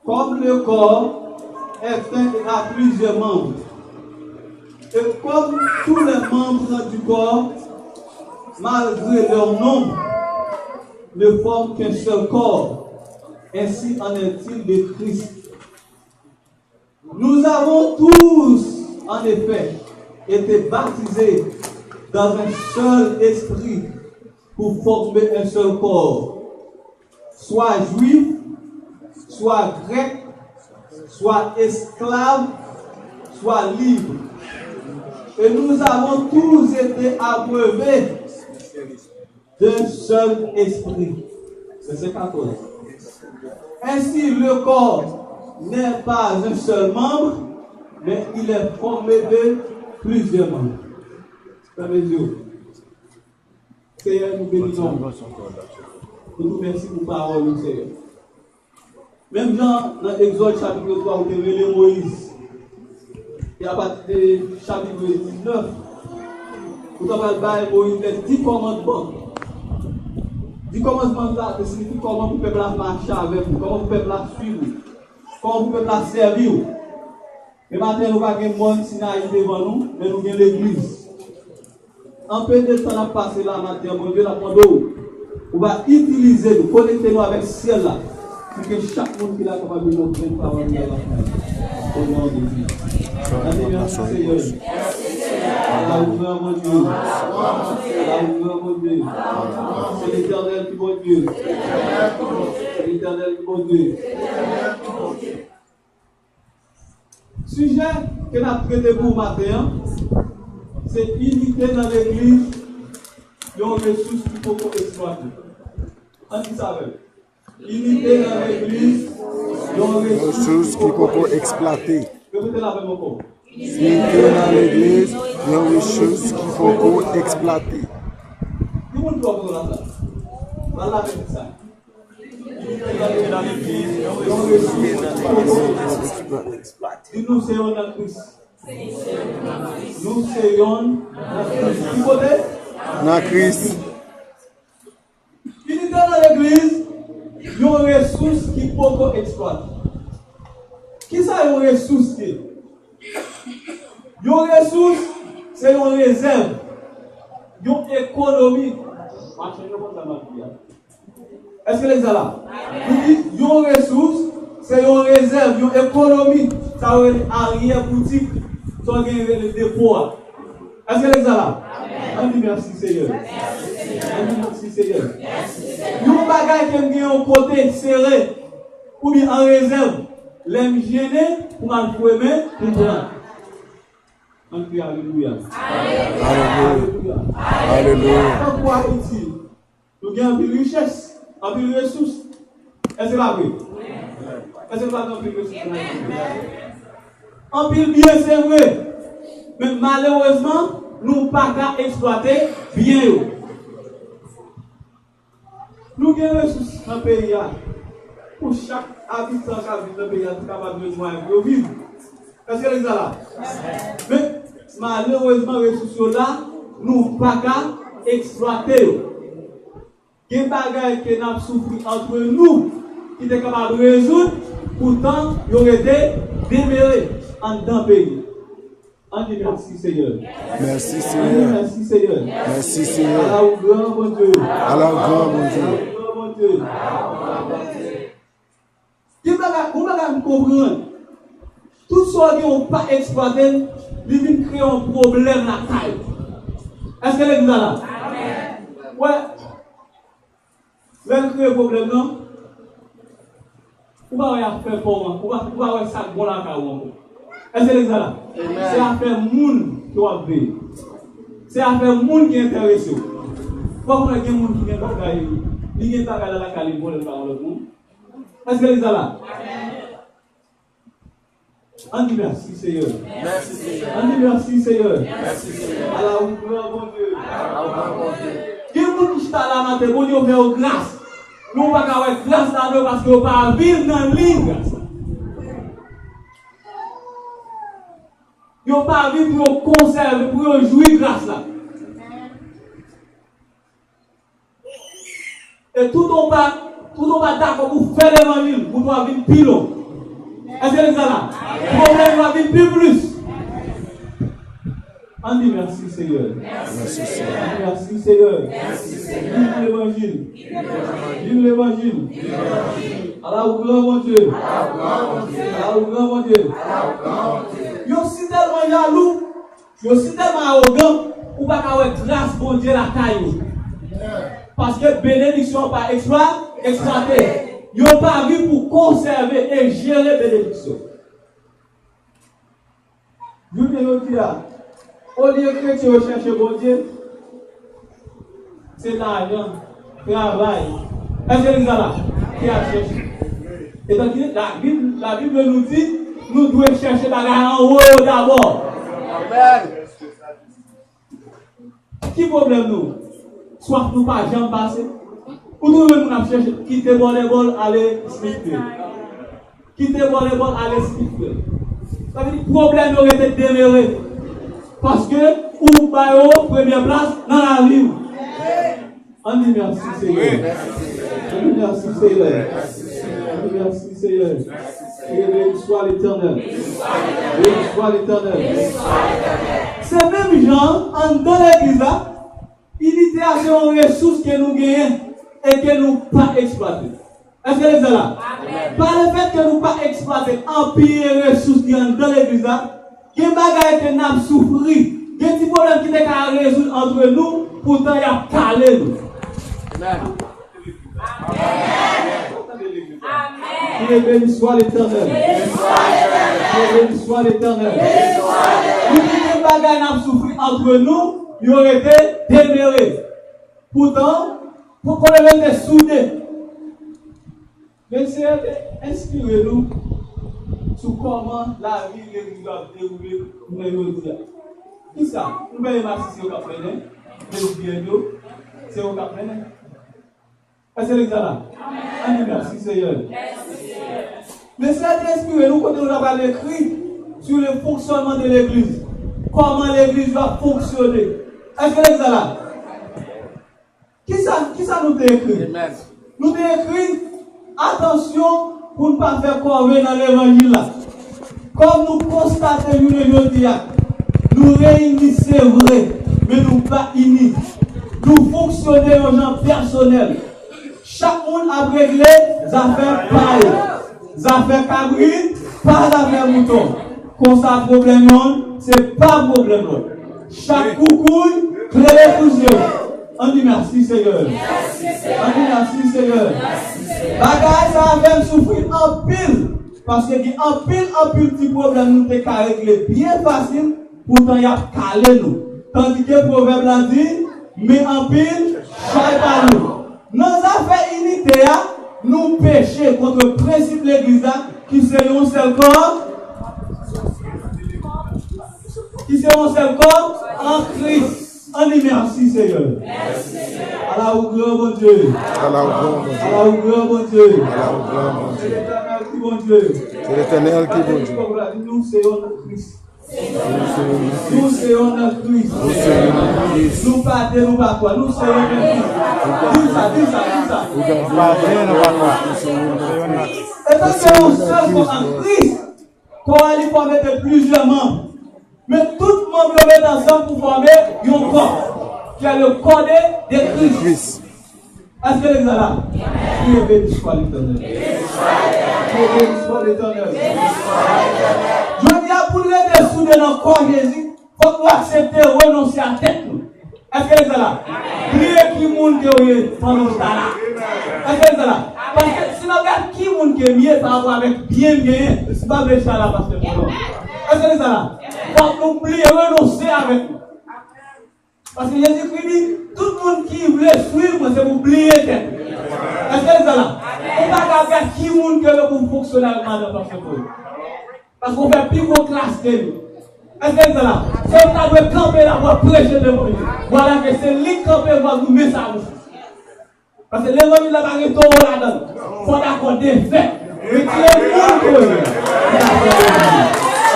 Comme le corps est un et a plusieurs membres, et comme tous les membres du corps, malgré leur nombre, ne forment qu'un seul corps, ainsi en est-il de Christ. Nous avons tous, en effet, été baptisés dans un seul esprit pour former un seul corps, soit juif, soit grec, soit esclave, soit libre. Et nous avons tous été abreuvés d'un seul esprit. Vèsè katòz. Ainsi, le corps n'est pas un seul membre, mais il est formé de plusieurs membres. Fèmen zye w. Seyè, nou beni non w. Nou di w mèsi pou pawòl ou, Seyè. Menm jan nan Egzòd chapit twa, ou te rele Moyiz. E apati de chapit diznèf, ou ta pral bay Moyiz lè di kòmandman. Di kòmandman sa te siyifi kòman pou pèp la mache avèk ou, kòman pou pèp la swiv ou, kòman pou pèp la sèvi w. Men maten, nou pa gen mòn Sinayi devan nou, men nou gen legliz. Anpil de tan n ap pase la, maten, Bondye, n ap mande w, ou va itilize nou, konekte nou avèk syèl la, pou ke chak moun ki la kapab jwenn yon grenn pawòl nan lavi. O non de Jezi. N ap di mèsi, Seyè. Ala ou gran Bondye. Ala ou gran Bondye. Se Letènèl ki Bondye. Se Letènèl ki Bondye. Sijè ke n ap trete pou maten an, se inite nan legliz, yon resous ki poko eksplwate. Ann di sa avè m. Inite nan legliz, yon resous ki poko eksplwate. Repete l avè m ankò. Inite nan legliz, yon resous ki poko eksplwate. Ki moun ki poko la sa? Mal la vin sa. Inite nan legliz, yon resous ki poko eksplwate. Di nou se yon nan Kris. Nou se yon nan Kris. Ki kote? Nan Kris. Inite nan legliz, yon resous ki poko eksplwate. Kisa yon resous ye? Yon resous, se yon rezèv, yon ekonomi. Machann yo konn sa m ap di a. Èske legliz la la? Nou di, yon resous, se yon rezèv, yon ekonomi. Sa yo rele aryè boutik, sa yo gen rele depo a. Èske legliz la la? Ann di mèsi Seyè. Ann di mèsi Seyè. Yon bagay ke m gen yon kote sere, oubyen an rezèv, lè m jennen pou m al fouye men, pou m pran. Ann kriye alelouya. Alelouya. Alelouya. Tankou Ayiti, nou gen anpil richès, anpil resous. Èske se pa vre? Èske nou pa gen anpil resous nan Ayiti? Anpil byen, se vre. Men malerezman, nou pa ka eksplwate byen yo. Nou gen resous nan peyi a. Pou chak abitan k ap viv nan peyi a, te kapab jwenn mwayen pou yo viv. Èske legliz la la? Men, malerezman, resous yo la, nou pa ka eksplwate yo. Gen bagay ke n ap soufri antre nou ki te kapab rezoud, poutan yo rete demere anndan peyi. Ann di mèsi Seyè. Mèsi Seyè. Ann di mèsi Sèyè. Mèsi Seyè. Ala ou gran Bondye. Ala ou gran Bondye. Ala ou gran Bondye. Gen bagay, gon bagay m konprann. Tout sa w gen ou pa eksplwate l, li vin kreye yon pwoblèm lakay ou. Èske legliz la la? Wè, lè l kreye pwoblèm nan, ou pa wè afè pa w ankò, ou pa, ou pa wè sa k bon lakay ou ankò. Èske legliz la la? Se afè moun ke w ap veye. Se afè moun ki enterese w. Ou pa konnen gen moun ki gen bagay, li gen bagay nan lakay li vòlè l ba yon lòt moun. Èske legliz la la? Ann di mèsi Seyè. Ann di mèsi Seyè. Ala ou gran Bondye. Gen moun ki chita la maten, Bondye fè yo gras. Men ou pa ka wè gras la non paske yo pa viv nan liy gras la. Yo pa viv pou yo konsève, pou yo jwi gras la. E tout ou pa, tout ou pa dakò pou fè levanjil, pou nou vin pi lon. Èske legliz la la? Pwoblèm yo ap vin pi plis. Ann di mèsi Seyè. Mèsi Seyè. Ann di mèsi Seyè. Viv levanjil. Viv levanjil. Ala ou gran Bondye. Ala ou gran Bondye. Yo si tèlman jalou. Yo si tèlman awogan, ou pa ka wè gras Bondye lakay yo. Paske benediksyon pa eksplwa, eksplwate. Yo pa vin pou konsève e jere benediksyon. Jounen jodi a, olye kretyen yo chèche Bondye, se lajan, travay. Èske legliz la la? Ki al chèche. Etanke Labib, Labib nou di, nou dwe chèche bagay anwo yo dabò. Amèn. Ki pwoblèm nou? Swaf nou pa janm pase. Ou twouve moun ap chèche kite bòlèbòl ale Smithfield. Kite bòlèbòl ale Smithfield. Sa vle di pwoblèm yo rete demere. Paske ou ba yo premyè plas nan lavi w. Ann di mèsi Seyè. Ann di mèsi Seyè. Ann di mèsi Seyè. Ke beni swa Letènèl. Beni swa Letènèl. Se menm jan an, anndan legliz la, inite a se yon resous ke nou genyen e ke nou pa eksplwate. Èske legliz la la? Pa lefèt ke nou pa eksplwate anpil resous ki anndan legliz la, gen bagay ke n ap soufri, gen ti pwoblèm ki te ka rezoud antre nou, poutan y ap kale nou. Amèn. Amèn. Ke beni swa Letènèl. Ke beni swa Letènèl. Wi, gen bagay n ap soufri antre nou, yo rete demere. Poutan, pou konnen rete soude. Mesye, enspire nou sou kòman lavi legliz yo ap dewoule jounen jodi a. Kisa? Nou wè Ema Sise yo k ap mennen, lesbyèn yo, se yo k ap mennen. Èske legliz la la? Ann di mèsi, Seyè. Mesye a te enspire nou kote nou ta pral ekri sou le fonksyònman de legliz. Kòman legliz yo ap fonksyone. Èske legliz la la? Kisa, kisa nou te ekri? Nou te ekri, atansyon pou n pa fè kòve nan levanjil la. Kòm nou konstate jounen jodi a, nou reyini se vre, men nou pa ini. Nou fonksyone yon jan pèsonèl. Chak moun ap regle zafè pa yo. Zafè kabrit, pa zafè mouton. Konsa pwoblèm yonn, se pa pwoblèm lòt. Chak koukouy klere pou zye w. Ann di mèsi, Seyè. Ann di mèsi, Seyè. Bagay sa a fè m soufri anpil. Paske gen anpil, anpil ti pwoblèm nou te ka regle byen fasil, poutan y ap kale nou. Tandike pwovèb la di, men anpil, chay pa lou. Nan zafè inite a, nou peche kont prensip legliz la, ki se yon sèl kò, ki se yon sèl kò an Kris. Ann di mèsi, Seyè. Ala ou gran, Bondye. Ala ou gran, Bondye. Ala ou gran, Bondye. Ala ou gran, Bondye. Se Letènèl ki Bondye. Se Letènèl ki Bondye. Nou se yon nan Kris. Nou se yon nan Kris. Nou se yon nan Kris. Nou pa de, nou pa twa. Nou se yon nan Kris. Di sa, di sa, di sa. Nou pa de, nou pa twa. Nou se yon nan Kris. Etanke yon sèl kò an Kris, kò a li fòme de plizyè manm. Men tout manm yo met ansanm pou fòme yon kò, ki est le corps de, de Christ. Èske legliz la la? Byen, beni swa Letènèl. Byen, beni swa Letènèl. Jodi a, pou n rete soude nan kò Jezi, fòk nou aksepte renonse a tèt nou. Èske legliz la la? Bliye ki moun ke w ye pandan w ta la. Èske legliz la la? Paske si n ap gade ki moun ke m ye pa rapò avèk byen m genyen, m pa vle chala pastè Fredon. Èske legliz la la? Fòk nou bliye, renonse avèk nou. Paske Jezikri di, tout moun ki vle swiv mwen, se pou bliye tèt. Èske legliz la la? Ou pa ka gade ki moun ke yo pou fonksyone avèk madan pastè Fredon. Paske w fè pi gwo klas ke li. Èske legliz la la? Se ou ki ta dwe kanpe la pou w ap preche levanjil. Vwala ke se li k kanpe pou ap di w men sa pou fè. Paske levanjil la pa gen towo ladan l. Fò w dakò defèt. Retire moun ke w ye.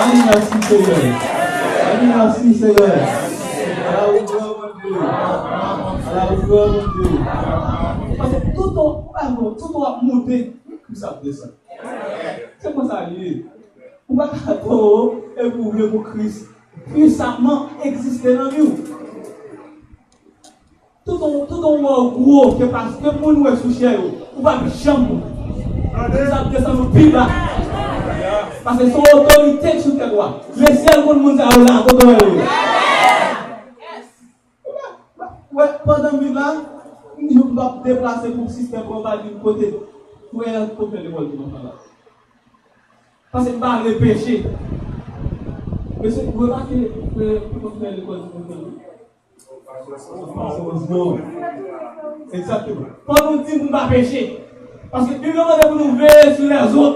Ann di mèsi, Seyè. Ann di mèsi, Seyè. Ala ou gran, Bondye. Ala ou gran, Bondye. Paske toutan, toutan w ap monte, Kris ap desann. Se konsa li ye. Ou pa ka towo epi w vle pou Kris pwisaman egziste nan vi w. Toutan, toutan w wè w gwo, ke paske moun wè sou chè yo, ou p ap janm gwo. Kris ap desann ou pi ba. Paske se yon otorite k sou tèt ou a. Lesyèl konn moun sa yo la, kote w wè yo ye. Ou wè, pandan m viv la, m di m p ap deplase pou sistèm konpani m kote frè yo t konn fè lekòl dimanch la. Paske m pa vle peche. Mesye, remake, frè yo t konn fè lekòl dimanch la. Egzakteman. Fò nou di pou n pa peche. Paske Bib la mande pou nou veye sou lèzòt.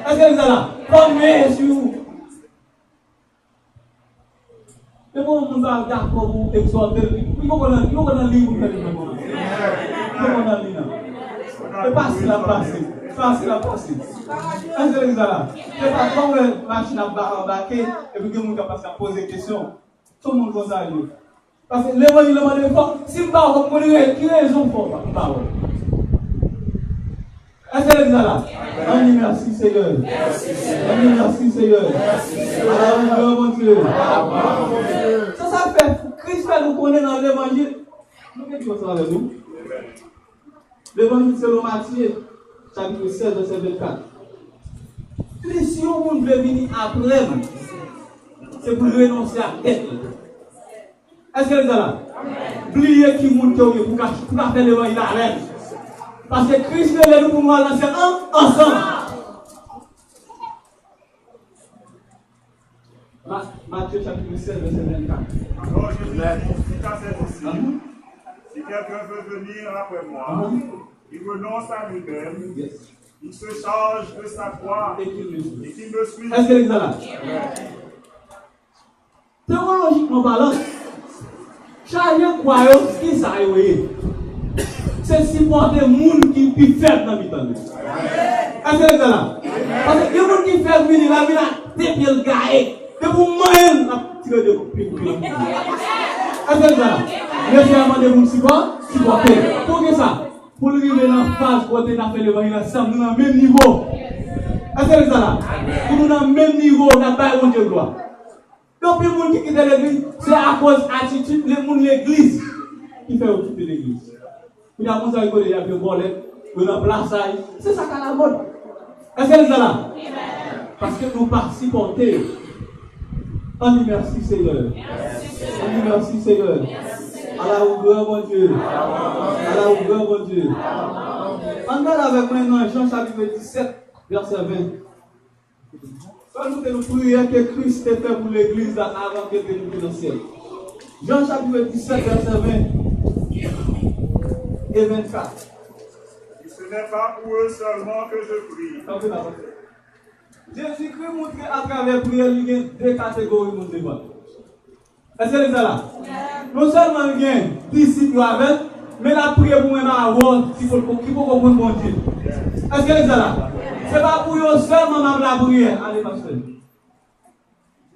Èske nou la? Fò n veye sou Men pou yon moun pa dakò pou egzòte l, li poko nan, li poko nan liy pou l fè li menm. Li poko nan liy nan. E pase l ap pase. Pase l ap pase. Èske legliz la la? Se pa kòm lè machin ap ba-, anbake, epi gen moun k ap pase ap poze kesyon. Tout moun konsa yo. Paske levanjil la mande fò, si m pa wè w, mwen, ki rezon fò m pa wè w? Èske legliz la la? Ann di mèsi, Seyè. Ann di mèsi, Seyè. Ala ou gran, Bondye. Se sa k fè Kris fè nou konnen nan levanjil. Nou gen ti ansanm avè nou. Levanjil selon Matye, chapit sèz, vèsè vennkat. Li, si yon moun vle vini apre m, se pou l renonse ak tèt li. Èske legliz la la? Bliye ki moun ke w ye pou ka, pou ka fè levanjil avè l. Paske Kris rele nou pou nou al nan syèl an, ansanm. Ma-, Matye chapit sèz, vèsè vennkat. Alors Jésus dit à ses disciples, si quelqu'un veut venir après moi, qu'il renonce à lui-même, Il se charge de sa croix et qu'il me suit. Èske legliz la la? Tewolojikman palan, chaje kwa yo, ki sa yo ye? Se sipòte moun ki pi fèb nan mitan yo. Èske legliz la la? Paske gen moun ki fèb vini la, vin ak de pye l gaye. Depi w manyen l, l ap tire de kout pye pou l. Èske legliz la la? Mesye a mande pou m sipò-, sipòte l. Poukisa? Pou l rive nan faz kote n ap fè levanjil ansanm, nou nan menm nivo. Èske legliz la la? Pou nou nan menm nivo, n ap bay Bondye glwa. Gen anpil moun ki kite legliz, se akoz atitid le moun legliz ki fè yo kite legliz. Kounye a, moun sa yo kote y ap jwe bòlèt, yo nan plasay. Se sa k alamòd. Èske legliz la la? Paske nou pa sipòte yo. Ann di mèsi, Seyè. Ann di mèsi, Seyè. Ala ou gran, Bondye. Ala ou gran, Bondye. Ann gade avèk mwen nan Jan chapit disèt, vèsè ven. Fè nou te nou priyè ke Kris te fè pou legliz la avan ke te moute nan syèl. Jan chapit disèt, vèsè ven e vennkat. Et ce n'est pas pour eux seulement que je prie. Tanpri, papa. Jezikri montre atravè priyè li gen de kategori moun devan l. Èske legliz la la? Non sèlman l gen disip yo avè l, men l ap priye pou mwen avè w ki poko, ki poko konn Bondye. Èske legliz la la? Se pa pou yo sèlman m ap lapriyè. Ale, pastè.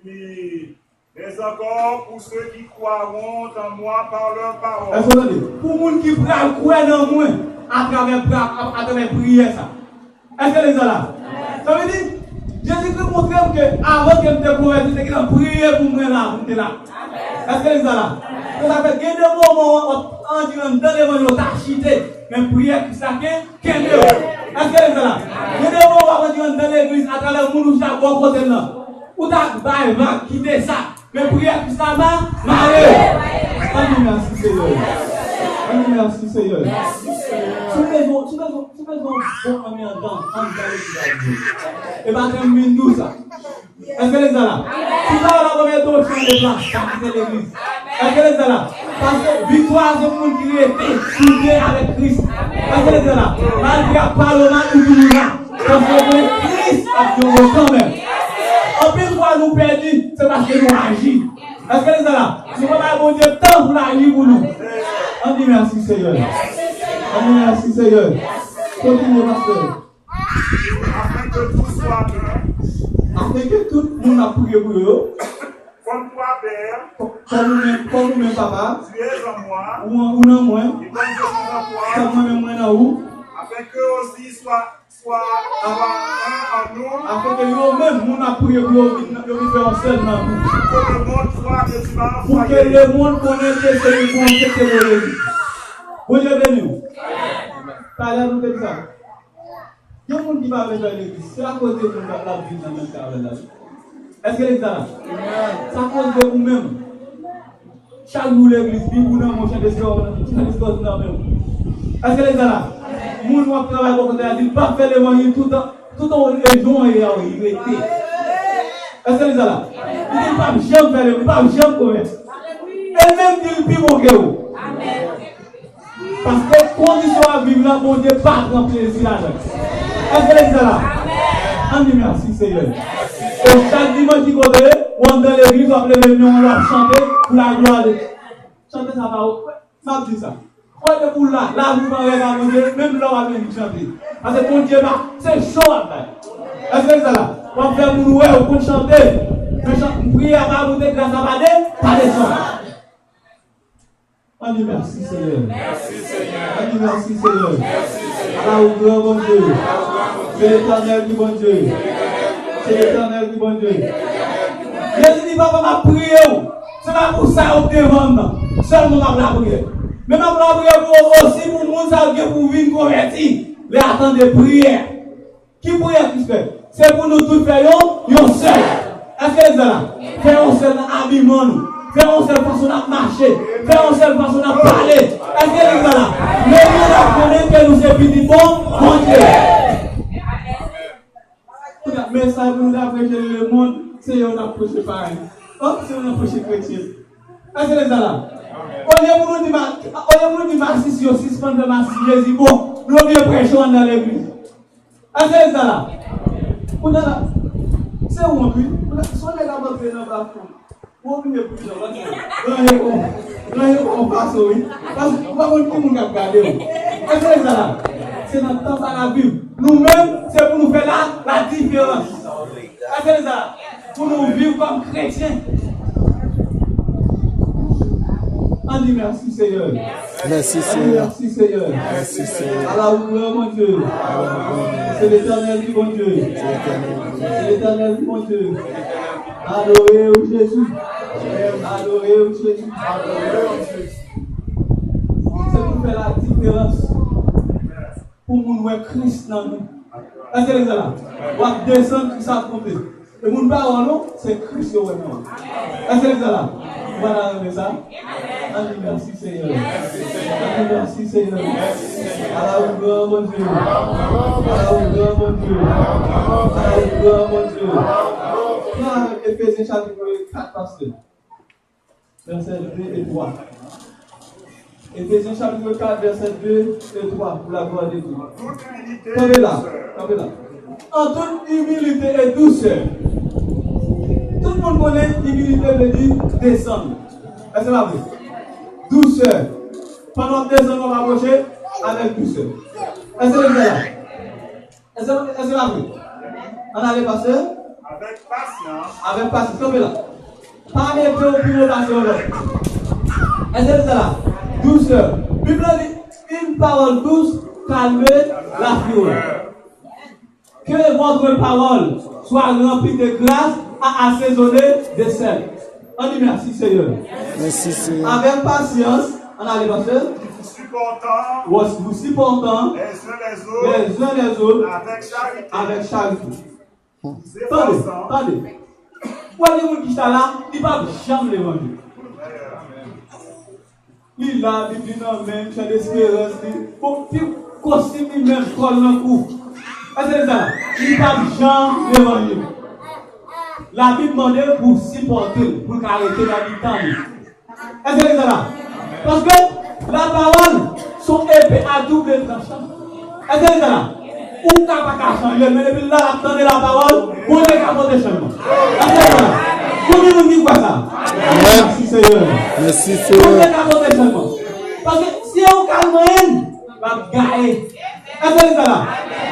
Puis, mais encore pour ceux qui croiront en moi par leur parole. Èske w tande? Pou moun ki pral kwè nan mwen atravè pra-, atravè priyè sa. Èske legliz la la? Sa vle di, Jezikri montre m ke avan ke m te konvèti, te gentan priye pou mwen la, pou m te la. Èske legliz la la? Se sa fè gen de moman w ap antre anndan levanjil, w ta chite, men priyè Kris la ke kenbe w. Èske legliz la la? Gen de moman w ap antre anndan legliz atravè moun ou chita bò kote l lan. Ou ta bay vag, kite sa. Men priyè Kris la ma-, mare. Ann di mèsi, Seyè. Ann di mèsi, Seyè. Si w bezwen, si w bezwen, si w bezwen yon bon anmyans anndan, anndan legliz la, e pa tèm vin dou sa. Èske legliz la la? Si w pa la, pa mete w chanje plas, pa kite legliz. Èske legliz la la? Paske viktwa se pou moun ki rete soudé avèk Kris. Èske legliz la la? Malgre y ap pale w mal, ou toujou la. Paske w konnen Kris ap gen w kanmenm. Anpil fwa nou pèdi, se paske nou aji. Èske legliz la la? Nou pa bay Bondye tan pou l aji pou nou. Ann di mèsi, Seyè. Ann di mèsi, Seyè. Kontinye, pastè. Afin que tout soit un. Afin que tout moun ap priye pou yo. Comme toi, Père. Kò-, kòm ou menm, kòm ou menm, papa. Tu es en moi. Ou an, ou nan mwen. Et comme je suis en toi. Kòm mwen menm mwen nan ou. Afin qu'eux aussi soient, soient, soient un en nous. Afin que yo menm, moun ap priye pou yo vin, yo vin fè yon sèl nan nou. Pour que le monde croit que tu m'as envoyé. Pou ke lemonn konnen ke se li Bondye ki te voye li. Bondye beni w. Talè nou te di sa. Gen moun ki pa bezwen legliz. Se akoz de moun k ap viv nan menm kay avè l la wi. Èske legliz la la? Se akoz de ou menm. Chak jou legliz, Bib ou nan men w, chante sou nan men w. Èske legliz la la? Moun w ap travay bò kote a di l p ap fè levanjil toutan, toutan rejyon an ye a, wi, li rete. Èske legliz la la? Li di l p ap janm fè levanjil, li p ap janm konvèti. E l menm di l pi bon ke ou. Paske kondisyon w ap viv la, Bondye pa pran plezi ladan l. Èske legliz la la? Ann di mèsi, Seyè. E chak dimanch ki kote, ou anndan legliz, w ap leve men w, w ap chante pou laglwa de Dye. Chante sa pa ou. M ap di sa. Kwè depi w la, lavi w pa rèv a Bondye, menm lè w ap vin chante. Paske Bondye pa, se cho w ap bay. Èske legliz la la? W ap fè moun wè ou konn chante. Men chan-, priyè a pa monte, gras la pa de, pa desann. Ann di mèsi, Seyè. Ann di mèsi, Seyè. Ala ou gran Bondye. Se Letènèl ki Bondye. Se Letènèl ki Bondye. Jezi di, Papa, m ap priye w. Se pa pou sa yo k devan m nan sèlman m ap lapriyè. Men m ap lapriyè pou yo osi, pou moun sa yo gen pou vin konvèti lè y ap tande priyè. Ki priyè Kris fè? Se pou nou tout fè yon, yon sèl. Èske legliz la la? Fè yon sèl nan abiman nou. Fè yon sèl fason n ap mache. Fè yon sèl fason n ap pale. Èske legliz la la? Lemonn ap konnen ke nou se pitit bon Bondye. Kounye a, mesaj pou nou ta preche lemonn, se yo n ap preche parèy. Oh, se yo n ap preche kretyen. Èske legliz la la? Olye pou nou di ma-, olye pou nou di masisi yo sispann fè masisi, Jezi bon, nou oblije preche yo anndan legliz. Èske l sa la? Kounye a la, se wont, wi. Kounye a, si yon nèg ap antre nan bafon, ou oblije prizon, paske ranje kon, ranje kon fason, wi. Paske ou pa konn ki moun k ap gade w. Èske l sa la? Se nan tan sa n ap viv. Nou menm, se pou nou fè la, la diferans. Èske l sa la? Pou nou viv kòm kretyen. Ann di mèsi, Senyè. Mèsi, Senyè. Mèsi, Senyè. Mèsi, Senyè. Ala ou gran, Bondye. Ala ou gran. Se Letènèl ki Bondye. Se Letènèl ki Bondye. Se Letènèl ki Bondye. Adore ou, Jezi. Adore ou, Jezi. Adore ou, Jezi. Se pou fè la diferans. Pou moun wè Kris nan nou. Èske l sa la? W ap desann, Kris ap monte. E moun pa wè w non, se Kris yo wè nan w. Èske l sa la? Ou pa ta renmen sa? Ann di mèsi, Senyè. Ann di mèsi, Senyè. Ala ou gran, Bondye. Ala ou gran, Bondye. Ala ou gran, Bondye. Pran avè m Efezyen chapit kat, pastè. Vèsè de e twa. Efezyen chapit kat, vèsè de e twa, pou la glwa de Dye. Kanpe la, kanpe la. An tout imilite e dousè. Tout moun konnen imilite vle di desann. Èske se pa vre? Dousè. Pandan w ap desann, w ap apwoche avèk dousè. Èske se vre la? Èske, èske l ap vre? Ann ale, pastè. Avèk pasyans. Avèk pasyans. Kanpe la. Pa mete w pi wo pase yon lòt. Èske l sa la? Dousè. Bib la di, une parole douce calme la fureur. Que votre parole soit remplie de grâce et assaisonnée de sel. Ann di mèsi, Senyè. Mèsi, Senyè. Avèk pasyans, ann ale, pastè. Vous supportant Vous vous supportant les uns les autres les uns les autres avec charité. Avec charité. Vous Tande, efforçant tande. Ou wè gen moun ki chita la, li p ap janm leve anyen. Li la, Bib li nan men l, chan desperans li. Bon, pi kostim li menm, kò l nan kou. Èske l sa la? Li p ap janm leve anyen. Labib mande pou w sipòte l, pou l ka rete nan mitan li. Èske l sa la? Paske lapawòl se yon epe a double tranchan. Èske l sa la? Ou ka pa ka chanje, men depi l la, l ap tande lapawòl, Bondye ka pote chanjman. Èske l sa la? Konbyen moun ki kwè sa? Amèn. Mèsi, Senyè. Mèsi, Senyè. Bondye ka pote chanjman. Paske si ou ka manyen l, l ap gaye. Èske l sa la?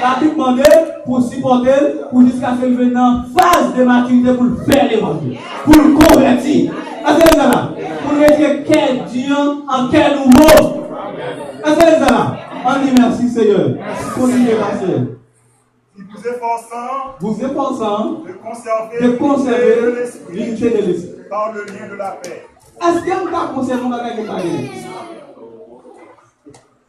Labib mande pou w sipòte l, pou jiskaske l vin nan faz de matirite pou l fè levanjil, pou l konvèti. Èske l sa la? Pou l retire kè di an an kè nouvo. Èske l sa la? Ann di mèsi, Senyè. Kontinye, pastè. Vous efforçant Vous efforçant de conserver de conserver l'unité de l'esprit l'unité de l'esprit. Par le lien de la paix. Èske m ka konsève yon bagay ke m pa genyen?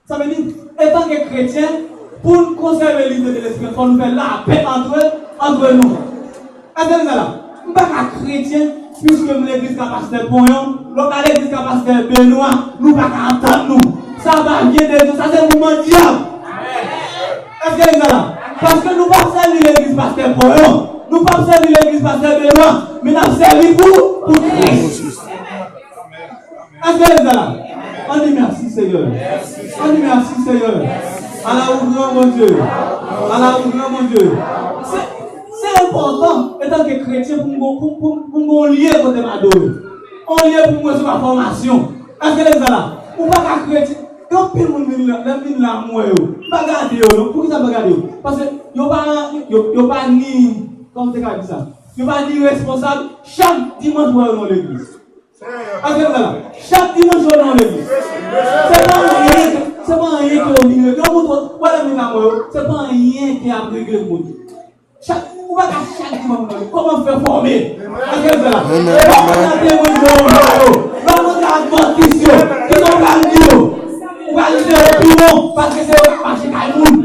Sa vle di, etanke kretyen, pou n konsève linite de lespri, fò nou fè lapè antre, antre nou. Èske nou la? M pa ka kretyen, piske m legliz ka pastè Ponyon, lè w ka legliz ka pastè Benwa, nou pa ka antann nou. Sa pa vyen de Dye, sa se mouvman dyab. Èske nou la? Paske nou p ap sèvi legliz pastè Ponyon, nou p ap sèvi legliz pastè Benwa, men n ap sèvi pou, pou Kris. Èske l la? Ann di mèsi, Senyè. Ann di mèsi, Senyè. Ala ou gran, Bondye. Ala ou gran, Bondye. Se, se enpòtan, etanke kretyen, pou m gon, pou, pou, pou m gon lye kote m adore. On lye pou m resevwa fòmasyon. Èske l la? Ou pa ka kretyen. Gen anpil moun vin la, lè m vin la, m wè yo. M pa gade yo, non. Poukisa m pa gade yo? Paske yo pa, yo, yo pa ni, kòman m te ka di sa? Yo pa ni responsab. Chak dimanch, w wè yo nan legliz. Èske nou la? Chak dimanch yo nan legliz. Se pa anyen, se pa anyen ke yo vin regle. Yo montre w, wè lè moun nan mwen yo, se pa anyen ke y ap regle pou Bondye. Chak, ou pa ka chak dimanch nan legliz. Kòman fè fòme? Èske nou la? Lè w konn ap temwen Jewova yo, lè w konn ap advantis yo, kisa w pral di yo? Ou pral di se yo pi bon, paske se yo k mache kay moun.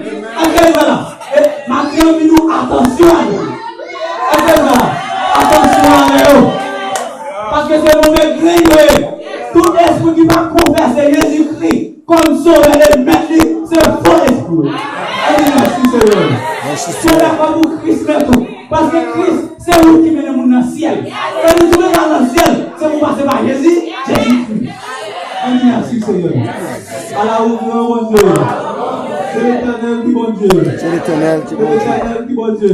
Èske nou la? E, m ap di anvi nou, atansyon avè yo. Èske nou la? Atansyon avè yo. Paske se move grenn yo ye. Tout espri ki pa konfese Jezikri kòm Sovè e Mèt li, se fo espri yo. Ann di mèsi, Senyè. Mèsi, Senyè. Dakò pou Kris mèt ou. Paske Kris, se ou ki mennen moun nan syèl. Sa vle di, si w vle al nan syèl, se pou w pase pa Jezi, Jezikri. Ann di mèsi, Senyè. Ala ou gran, Bondye. Se Letènèl ki Bondye. Se Letènèl ki Bondye. Se Letènèl ki Bondye.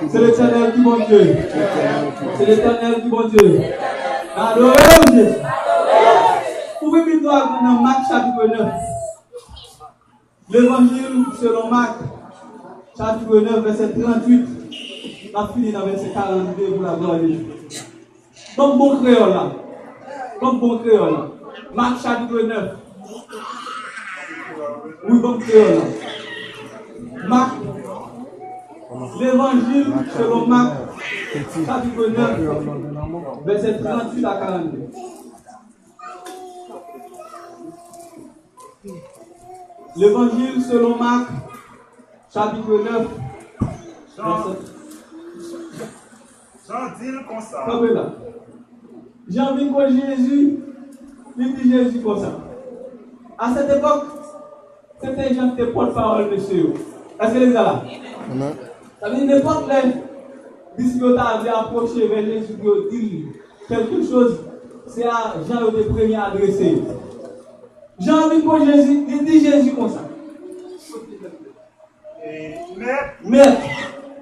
Se Letènèl ki Bondye. Se Letènèl ki Bondye. Se Letènèl ki Bondye. Adore w, Jezi. Ouvri Bib nou ak mwen nan Mak chapit nèf. Levanjil selon Mak, chapit nèf, vèsè tranntuit. N ap fini nan vèsè karannde pou laglwa de Dye. Banm bon kreyòl la. Banm bon kreyòl la. Mak chapit nèf. Wi, banm kreyòl la. Mak. Levanjil selon Mak, chapit nèf, vèsè tranntuit a karannde. Levanjil selon Mak, chapit nèf, vèsè. Jan di l konsa. Kanpe la. Jan vin kot Jezi, li di Jezi konsa. A sèt epòk, se te Jan ki te pòtpawòl mesye yo. Èske l egzak la? Amen. Sa vle di nenpòt lè disip yo ta vle apwoche vè Jezi pou yo di l kèlke choz, se a Jan yo te premye adrese yo. Jan vin kot Jezi, li di Jezi konsa. E, Mèt, Mèt,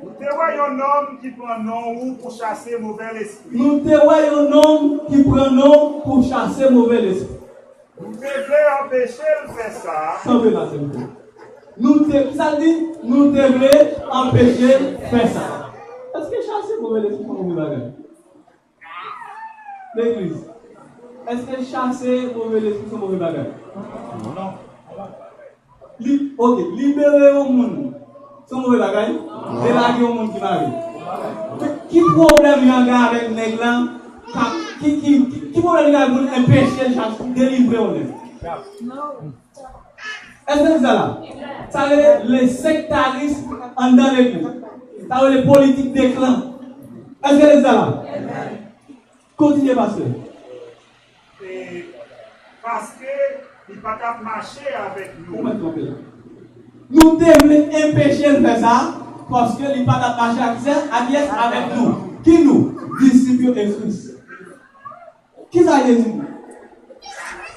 nou te wè yon nonm ki pran non ou pou chase move lespri. Nou te wè yon nonm ki pran non pou chase move lespri. Nou te vle anpeche l fè sa. Kanpe la, silvouplè. Nou te, sa l di, nou te vle anpeche l fè sa. Èske chase move lespri se yon move bagay? Legliz, èske chase move lespri se yon move bagay? Non. Li, ok, libere yon moun se yon move bagay? Non. Delage yon moun ki mare. Ki pwoblèm Jan gen avèk nèg la? Ki, ki, ki, ki pwoblèm li gen avèk moun anpeche l chase, delivre yon nèg? Èske se sa la? Sa rele le sektarism anndan legliz. Sa rele politik de klan. Èske se sa la? Kontinye, pastè. E paske li pa t ap mache avèk nou. Ou mèt kanpe la. Nou te vle anpeche l fè sa, paske li pa t ap mache ak kiyès? Ak kiyès? Avèk nou. Ki nou? Disip yo e Kris. Kisa Jezi di?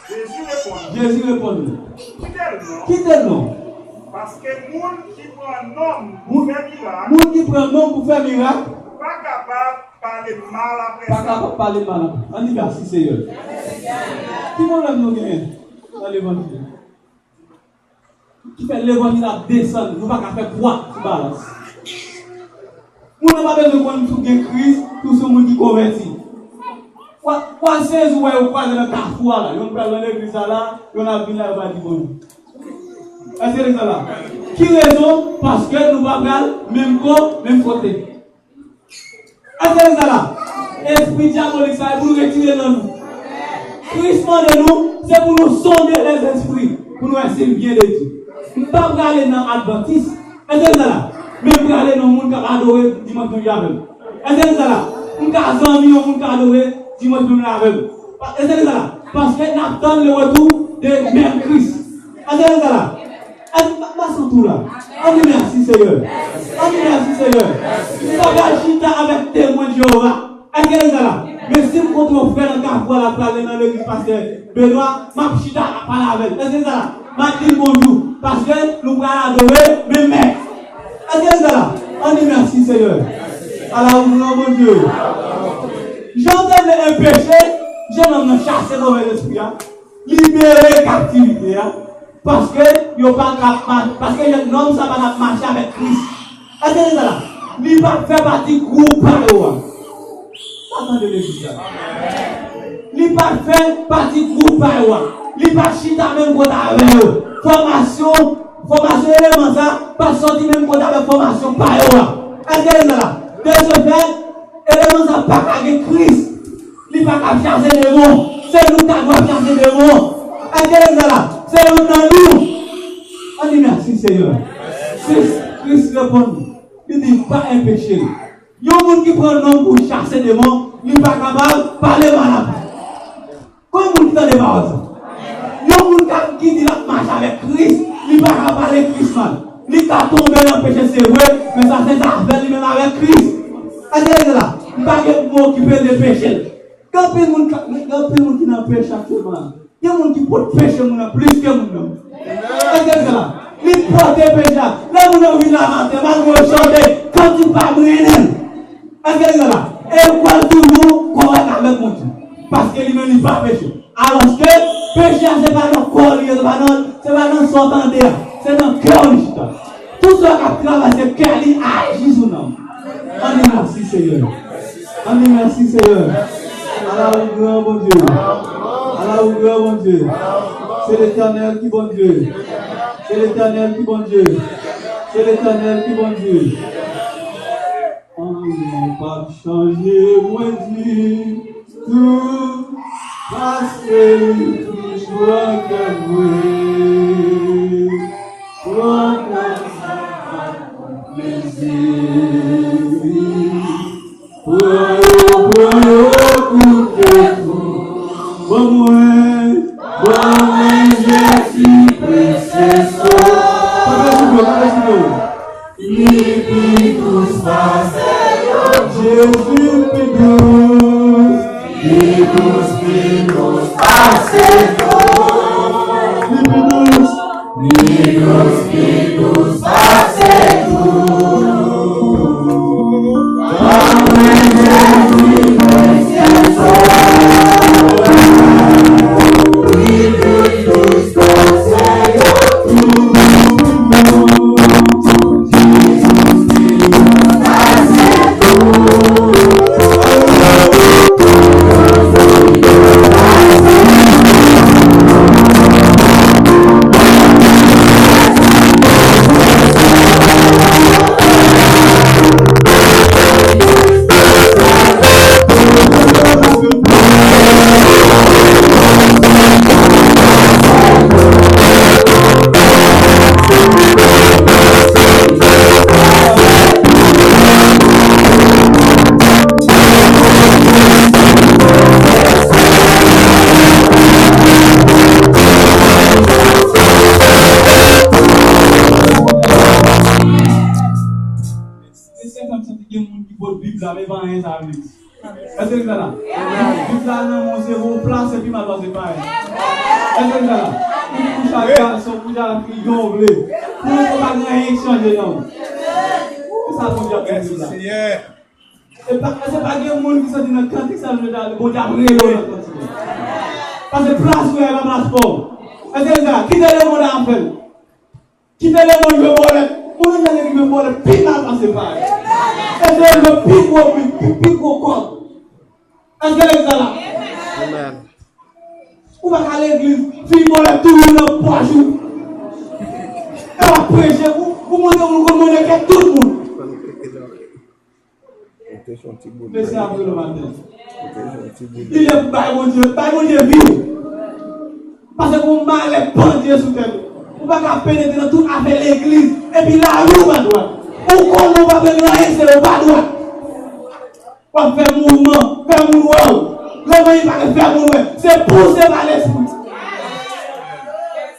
Jezi reponn li. Jezi reponn li. Kite l non. Kite l non. Paske moun ki pran non m pou fè mirak, moun ki pran non m pou fè mirak, pa kapab pale mal apre sa. Pa kapab pale mal apre. Ann di mèsi, Seyè. Ki pwoblèm nou genyen nan levanjil? Ki fè levanjil ap desann, nou pa ka fè pwa sou balans. Moun nan pa bezwen konn si w gen Kris, si w se yon moun ki konvèti. W a, w a sezi w wè yo kwaze nan kafou a la. Yonn pral nan legliz la la, yonn ap vin la, yo pa di bonjou. Èske se sa la? Ki rezon? Paske nou pa pral menm ko, menm kote. Èske se sa la? Espri dyabolik sa, e pou nou retire nan nou. Kris mande nou, se pou nou sonde lèzespri, pou nou wè si l byen de Dye. M pa prale nan advantis. Èske se sa la? Men m prale nan moun k ap adore dimanch mwen avè m. Èske se sa la? M ka zanmi yon moun k adore dimanch mwen avè m. Èske se sa la? Paske n ap tann le retour de menm Kris. Èske se sa la? Èske m pa, m pa santi w la? Ann di mèsi, Seyè. Ann di mèsi, Seyè. M ta pral chita avèk Temwen Jewova. Èske se sa la? Men si m kontre yon frè nan kafou a, l ap prale nan legliz pastè Benwa, m ap chita, m ap pale avè l. Èske se sa la? M ap di l bonjou, paske nou pral adore menm Mèt. Èske se sa la? Ann di mèsi, Seyè. Ala ou gran Bondye. Jan w te vle anpeche jennonm nan chase move lespri a, libere kaptivite a, paske yo pa ka, pa, paske nonm sa pa t ap mache avèk Kris. Èske se sa la? Li pa t fè pati gwoup pa yo a. Sa tande legliz la. Li pa t fè pati gwoup pa yo a. Li pa t chita menm kote avè yo. Fòmasyon, fòmasyon eleman sa pa t sòti menm kote avèk fòmasyon pa yo a. Èske se sa la? De ce fait, eleman sa pa ka gen Kris. Li pa ka chase demon. Se nou k ta dwe chase demon. Èske legliz la la? Se youn nan nou. Ann di mèsi, Seyè. Kris, Kris reponn li. Li di, pa anpeche l. Yon moun ki pran non m pou chase demon, li pa kapab pale mal apre. Konbyen moun ki tande pawòl sa? Yon moun k ap, ki di l ap mache avèk Kris, li pa ka pale Kris mal. Li ka tonbe nan peche, se vre, men sa se zafè li menm avèk Kris. Èske se la? M pa gen pou m okipe l de peche l. Gen anpil moun ka, gen anpil moun ki nan peche aktyèlman la. Gen moun ki pot peche moun nan plis ke moun nan. Èske se la? Li pote peche a. Lè moun yo vin la maten, malgre yo chante, kantik pa mennen l. Èske li la? E l pral toujou kòrèk avèk Bondye. Paske li menm li pa peche. Alòske, peche a se pa nan kò li ye, se pa nan, se pa nan sa w tande a. Se nan kè w li chita. Tout sa k ap travay, se kè li aji sou nanm. Ann di mèsi, Seyè. Ann di mèsi, Seyè. Ala ou gran, Bondye. Ala ou gran, Bondye. Se Letènèl ki Bondye. Se Letènèl ki Bondye. Se Letènèl ki Bondye. Anyen p ap chanje, mwen di tou, paske li toujou nan kè mwen. Pran konsa, pran plezi. Pran yo, pran yo, koute tou. Ban mwen, ban mwen Jezi, presye sòvè. Tande sou yo, tande sou yo. Li pi dous pase yo. Jezi pi dous. Pi dous, pi dous pase yo. Li pi dous. Li dous, li dous pase tout. Ban mwen Jezi, mwen se sòvè. Li pi dous pase yo tout. Li dous, li dous pase tout. Se sèten m santi gen moun ki pot Bib la, men pa anyen sa vle di. Èske nou la? Bib la nan men w, se yon plas epi mal pase pa anyen. Èske nou la? Ou kouche ak gason, kouche ak fi, jan w vle. Pou ou pa gen anyen k chanje nan ou. Se sa Bondye ap di Bib la. E pa, se pa gen moun ki soti nan kantik sa, Bondye ap rele w nan kantik la. Paske plas ou ye a, e pa plas pa w. Èske nou la? Kite lemonn ap fè l. Kite lemonn jwe bòlèt. Moun nan ki jwe bòlèt pi mal pase pa yo. E se yo jwe pi gwo bri, pi, pi gwo kòb. Èske legliz la la? Amen. Ou pa ka legliz, fi bòlèt toujou nan pòch ou. E w ap preche, ou, ou montre moun konn mennen kè tout moun. Mesye ap rele maten. Li lè pou bay Bondye, bay Bondye vi w. Paske gon malè pandye sou tèt ou. Ou pa ka penetre nan tout afè legliz, epi lavi w pa dwat. Ou konnen w pa bezwen anyen, se ou pa dwat. W ap fè mouvman, fè moun wè w. Levanjil pa gen fè moun wè, se pouse pa lespri.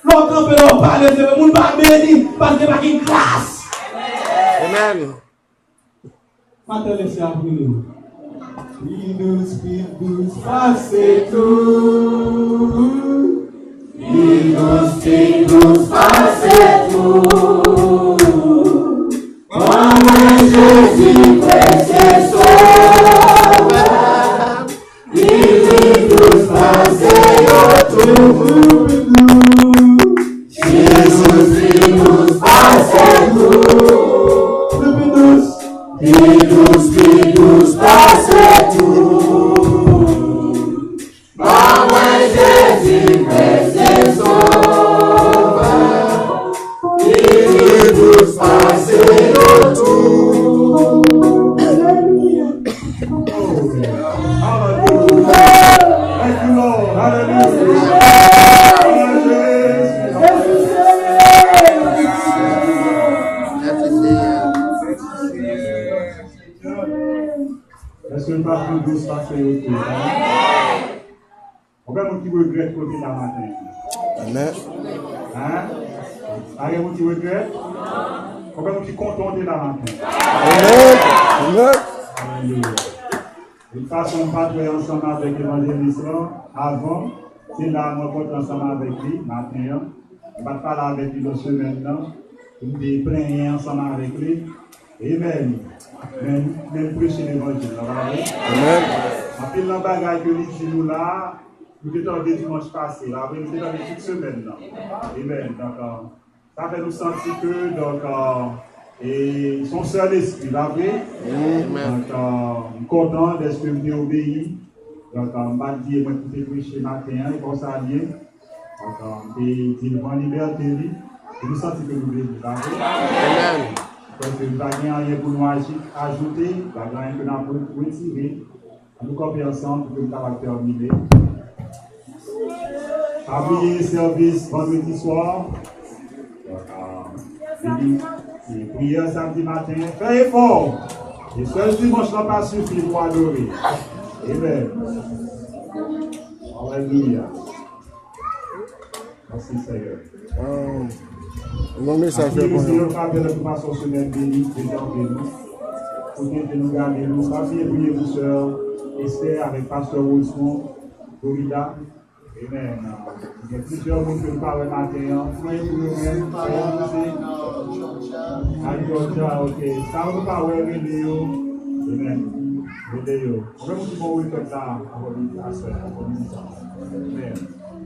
Lè w kanpe, lè w pale, se moun pa beni, paske pa gen gras. Amen. Maten, mesye ap rele w. Pi dous, pi dous pase tout. Pi dous, pi dous pase tout. Ban mwen Jezi, presye Sovè. Li pi dous pase yo tout. Jezi pi dous pase tout. Li pi dous. Pi dous, pi dous pase tout. Ban mwen Jezi, presye Sovè. Li pi dous pase yo tout. Alelouya. Thank you, Lord. Alelouya. Èske n pa pi dous pase yo tout? Konbyen moun ki regrèt ke w te la maten? Amen. Hein? Pa gen moun ki regrèt? Konbyen moun ki kontan w te la maten? Amen. Amen. Alelouya. De tout fason, m pa t wè ansanm avèk evanjelis lan avan. Se la m rankontre ansanm avèk li maten an. M pa t pale avèk li nan semèn nan, pou m te plenyen ansanm avèk li. Amen. Men, men preche levanjil la, pa vre? Amen. Anpil nan bagay ke li di nou la, nou te tande dimanch pase, pa vre? Nou te tande tout semèn nan. Amen. Donk, euh, sa fè nou santi ke, donk, euh, e, se yon sèl espri, pa vre? Amen. Donk, euh, m kontan dèske m te obeyi. Donk, euh, m pa t di mwen ki te preche maten an, e konsa l ye. Donk, euh, m te di l pran libète li, e nou santi ke nou beni, pa vre? Amen. Paske nou pa gen anyen pou nou aji-, ajoute, pa gen anyen ke n ap re-, retire. An nou kanpe ansanm pou ke nou kapab tèmine. Pa bliye sèvis vandredi swa. Donk, euh, vini, e priyè samdi maten. Fè efò. E sèl dimanch lan pa sifi pou adore. Amen. Alelouya. Mèsi, Senyè. Ah, yon mesaj. Mèsi, Senyè, pou pase yon semèn beni, prezante nou. Kote ke nou gade nou, pa bliye priye pou sè Esther avèk pastè Rosemond, Florida. Amen. Gen plizyè moun ke nou pa wè maten an. Priye pou yo menm, priye pou se. Al Georgia, ok. Sa nou pa wè, rele yo. Amen. Rele yo. Mwen menm ki bon weekend la, apre midi, aswè, apre midi sa. Amen.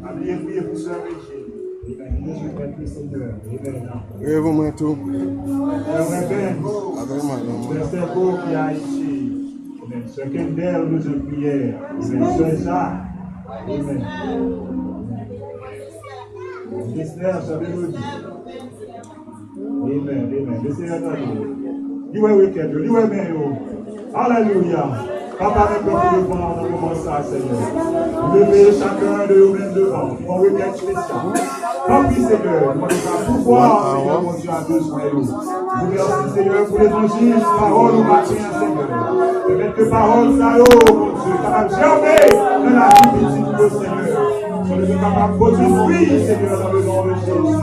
Pa bliye priye pou sè Rachel. Amen. Jezi fè plis Senyè. Amen. Revè mwen tou. Sè Reben. Avè mwen, non. Sè Sèvo ki Ayiti. Amen. Sè Kendel, nou bezwen priyè. Amen. Sè Jacques. Amen. Esther, sè Melody. Amen, amen. Le Senyè tande. Li wè rekèt yo, li wè men yo. Alelouya. Papa, nou pran pou devan nan moman sa, Senyè. Leve chacun de yo menm devan. Yon rekèt espesyal. Tanpri, Senyè, nou mande sa pouvwa, Senyè, Bondye, a bezwen yo. Nou mèsi, Senyè, pou levanjil, pawòl ou maten an, Senyè. Pèmèt ke pawòl sa yo, Bondye, kapab jèmen nan lavi pitit ou yo, Senyè. Pou yo kapab pwodui fwi, Senyè, dans le nom de Jésus.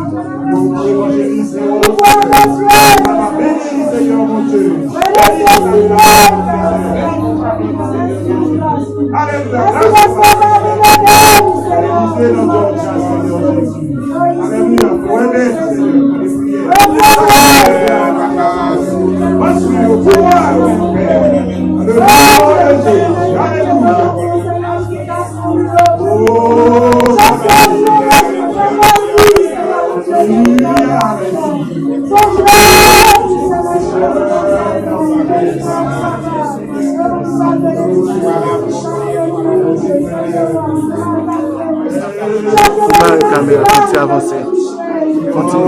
Yo evanjelize yo, Senyè. Kapab beni, Senyè, mon Dieu. Beni, Senyè, mon Dieu. Alelouya. Gras pou sa, Senyè. Beni, Senyè, Senyè Jésus. Alelouya. Pou ede, Senyè, pou priyè. Beni, Senyè, Papa. Beni, Senyè, Papa. Dans le nom de Jésus. Alelouya. Ou bare kamera, fò ti avanse. Fò ti.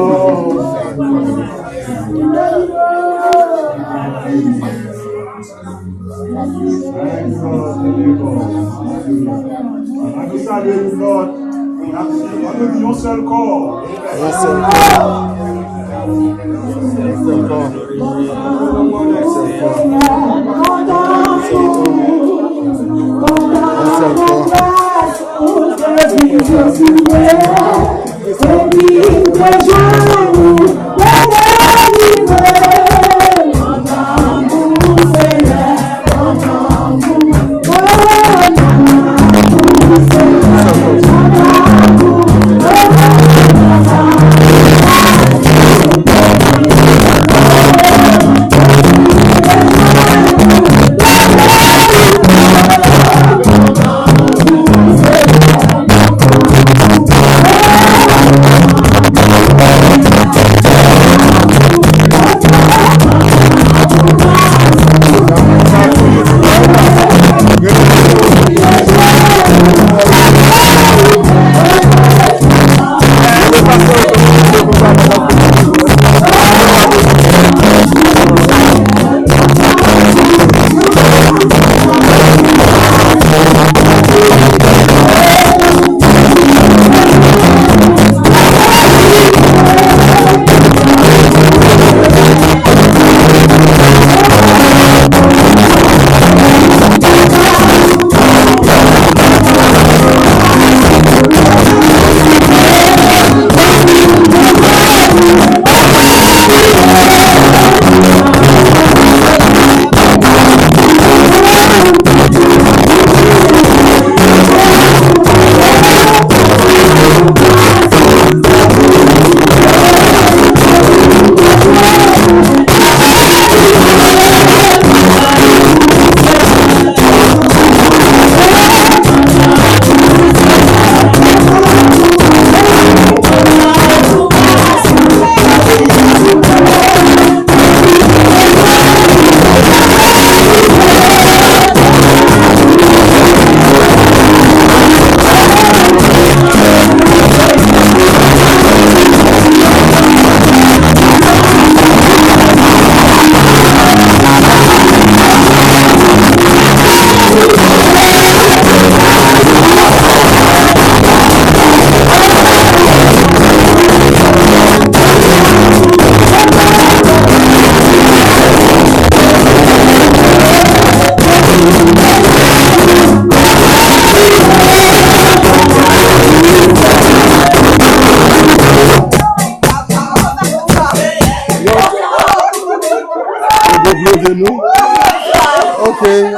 Ann nou salye youn lòt. Ann nou di yon sèl kò. Yon sèl kò. Yon sèl kò. Yon sèl kò. Yon sèl kò.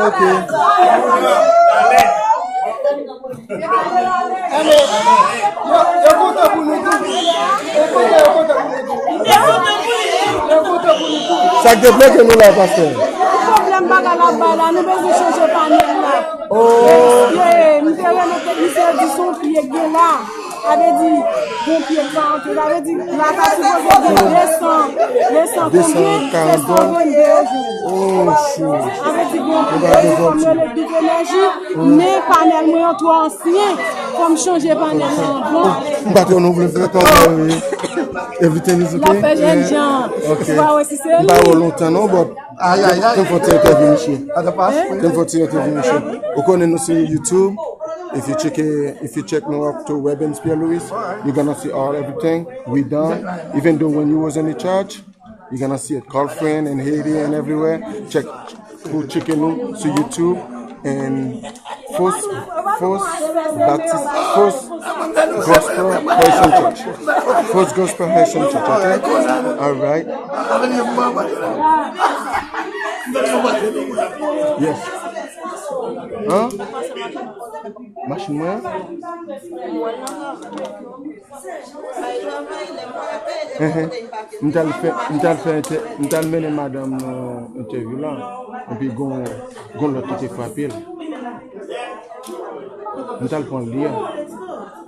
Ok. Yo, yo kontan pou nou tou. Yo kontan, yo kontan pou nou tou. Yo kontan pou nou tou. Sa k debloke nou la, pastè? Pwoblèm bagay la bay la, nou bezwen chanje panèl la. Oh. Ye, m te rele teknisyen, di se yon pye k gen la. Sa vle di, gon pye k pa antre. Sa vle di, la ta sipoze gen de san, de san konbyen? De san karant gòl. Se san vennde yo jwenn. Oh, chou. Sa vle di, gon pye, kòm yo rele Doub Enèji, men panèl mwen an twò ansyen. Fò m chanje panèl la avan. M pa twò non vle fè kòman, wi. Everything is okay? L ap fè jèn jan. Ok. Ou pa wè si se li. M pa wè lontan non, but Ay, ay, ay. Kem fè ti entèvyou, mesye. Kem fè ti entèvyou, mesye. Ou konnen nou se YouTube. If you check it, if you check nou up to Webens Pierre Louis, you're gonna see all everything we done. Even though when you was in the church, you're gonna see it. Call friend in Haiti and everywhere. Check, go check it out to YouTube and First, First Baptist, First Gospel Haitian Church. First Gospel Haitian Church, okay? All right. Yes. Hein? Machin mwen? Ehe. M t al fè, m t al fè entè-, m t al mennen madanm nan entèvyou la. Epi gon, gon lòt ki te frape l. M t al pran li a.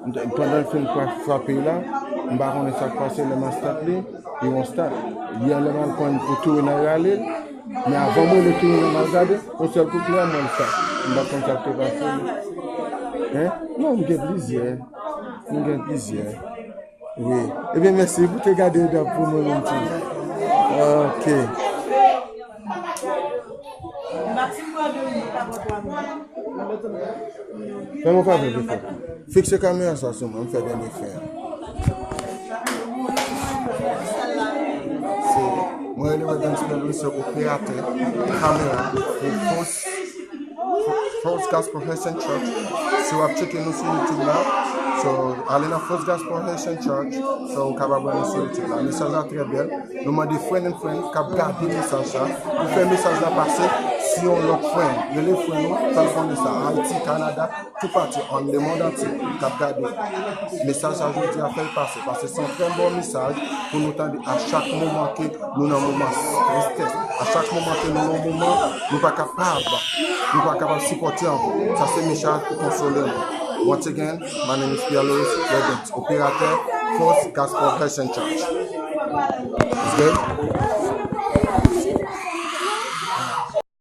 M t-, pandan l fin fra-, frape l la, m pa konnen sa k pase lè m al stat li, li yon stat. Yè lè m al pran l pou tounen al rale l, men avan mwen rele tounen m al gade, yon sèl kout lè mwen l stat. M pa t konn sa k te pase. Hein? Non, m gen plizyè. M gen plizyè. Wi. Ebyen, mèsi pou te gade dòk pou mwen menm tou. Ok. Fè m yon favè, Bifò. Fikse kamera sa sou mwen, m fè dènye fè a. Se, mwen rele Webens Pierre Louis, se operatè kamera pou First Gospel Haitian Church. Si w ap tcheke nou sou YouTube la, so, ale nan First Gospel Haitian Church, so, ou kapab wè nou sou YouTube la. Mesaj la trè bèl. Nou mande friend and friend k ap gade mesaj sa pou fè mesaj la pase si yon lòt friend. Rele friend ou, fè l konnen sa. Ayiti, Kanada, tout pati, an le mond antye k ap gade mesaj sa jodi a, fè l pase. Paske se yon trè bon mesaj pou nou tande a chak moman ke nou nan moman tristès. A chak moman ke nou nan moman nou pa kapab, nou pa kapab sipòte ankò. Sa se mesaj pou konsole nou. Once again, my name is Pierre Louis Robert, operatè First Gospel Haitian Church. It's good?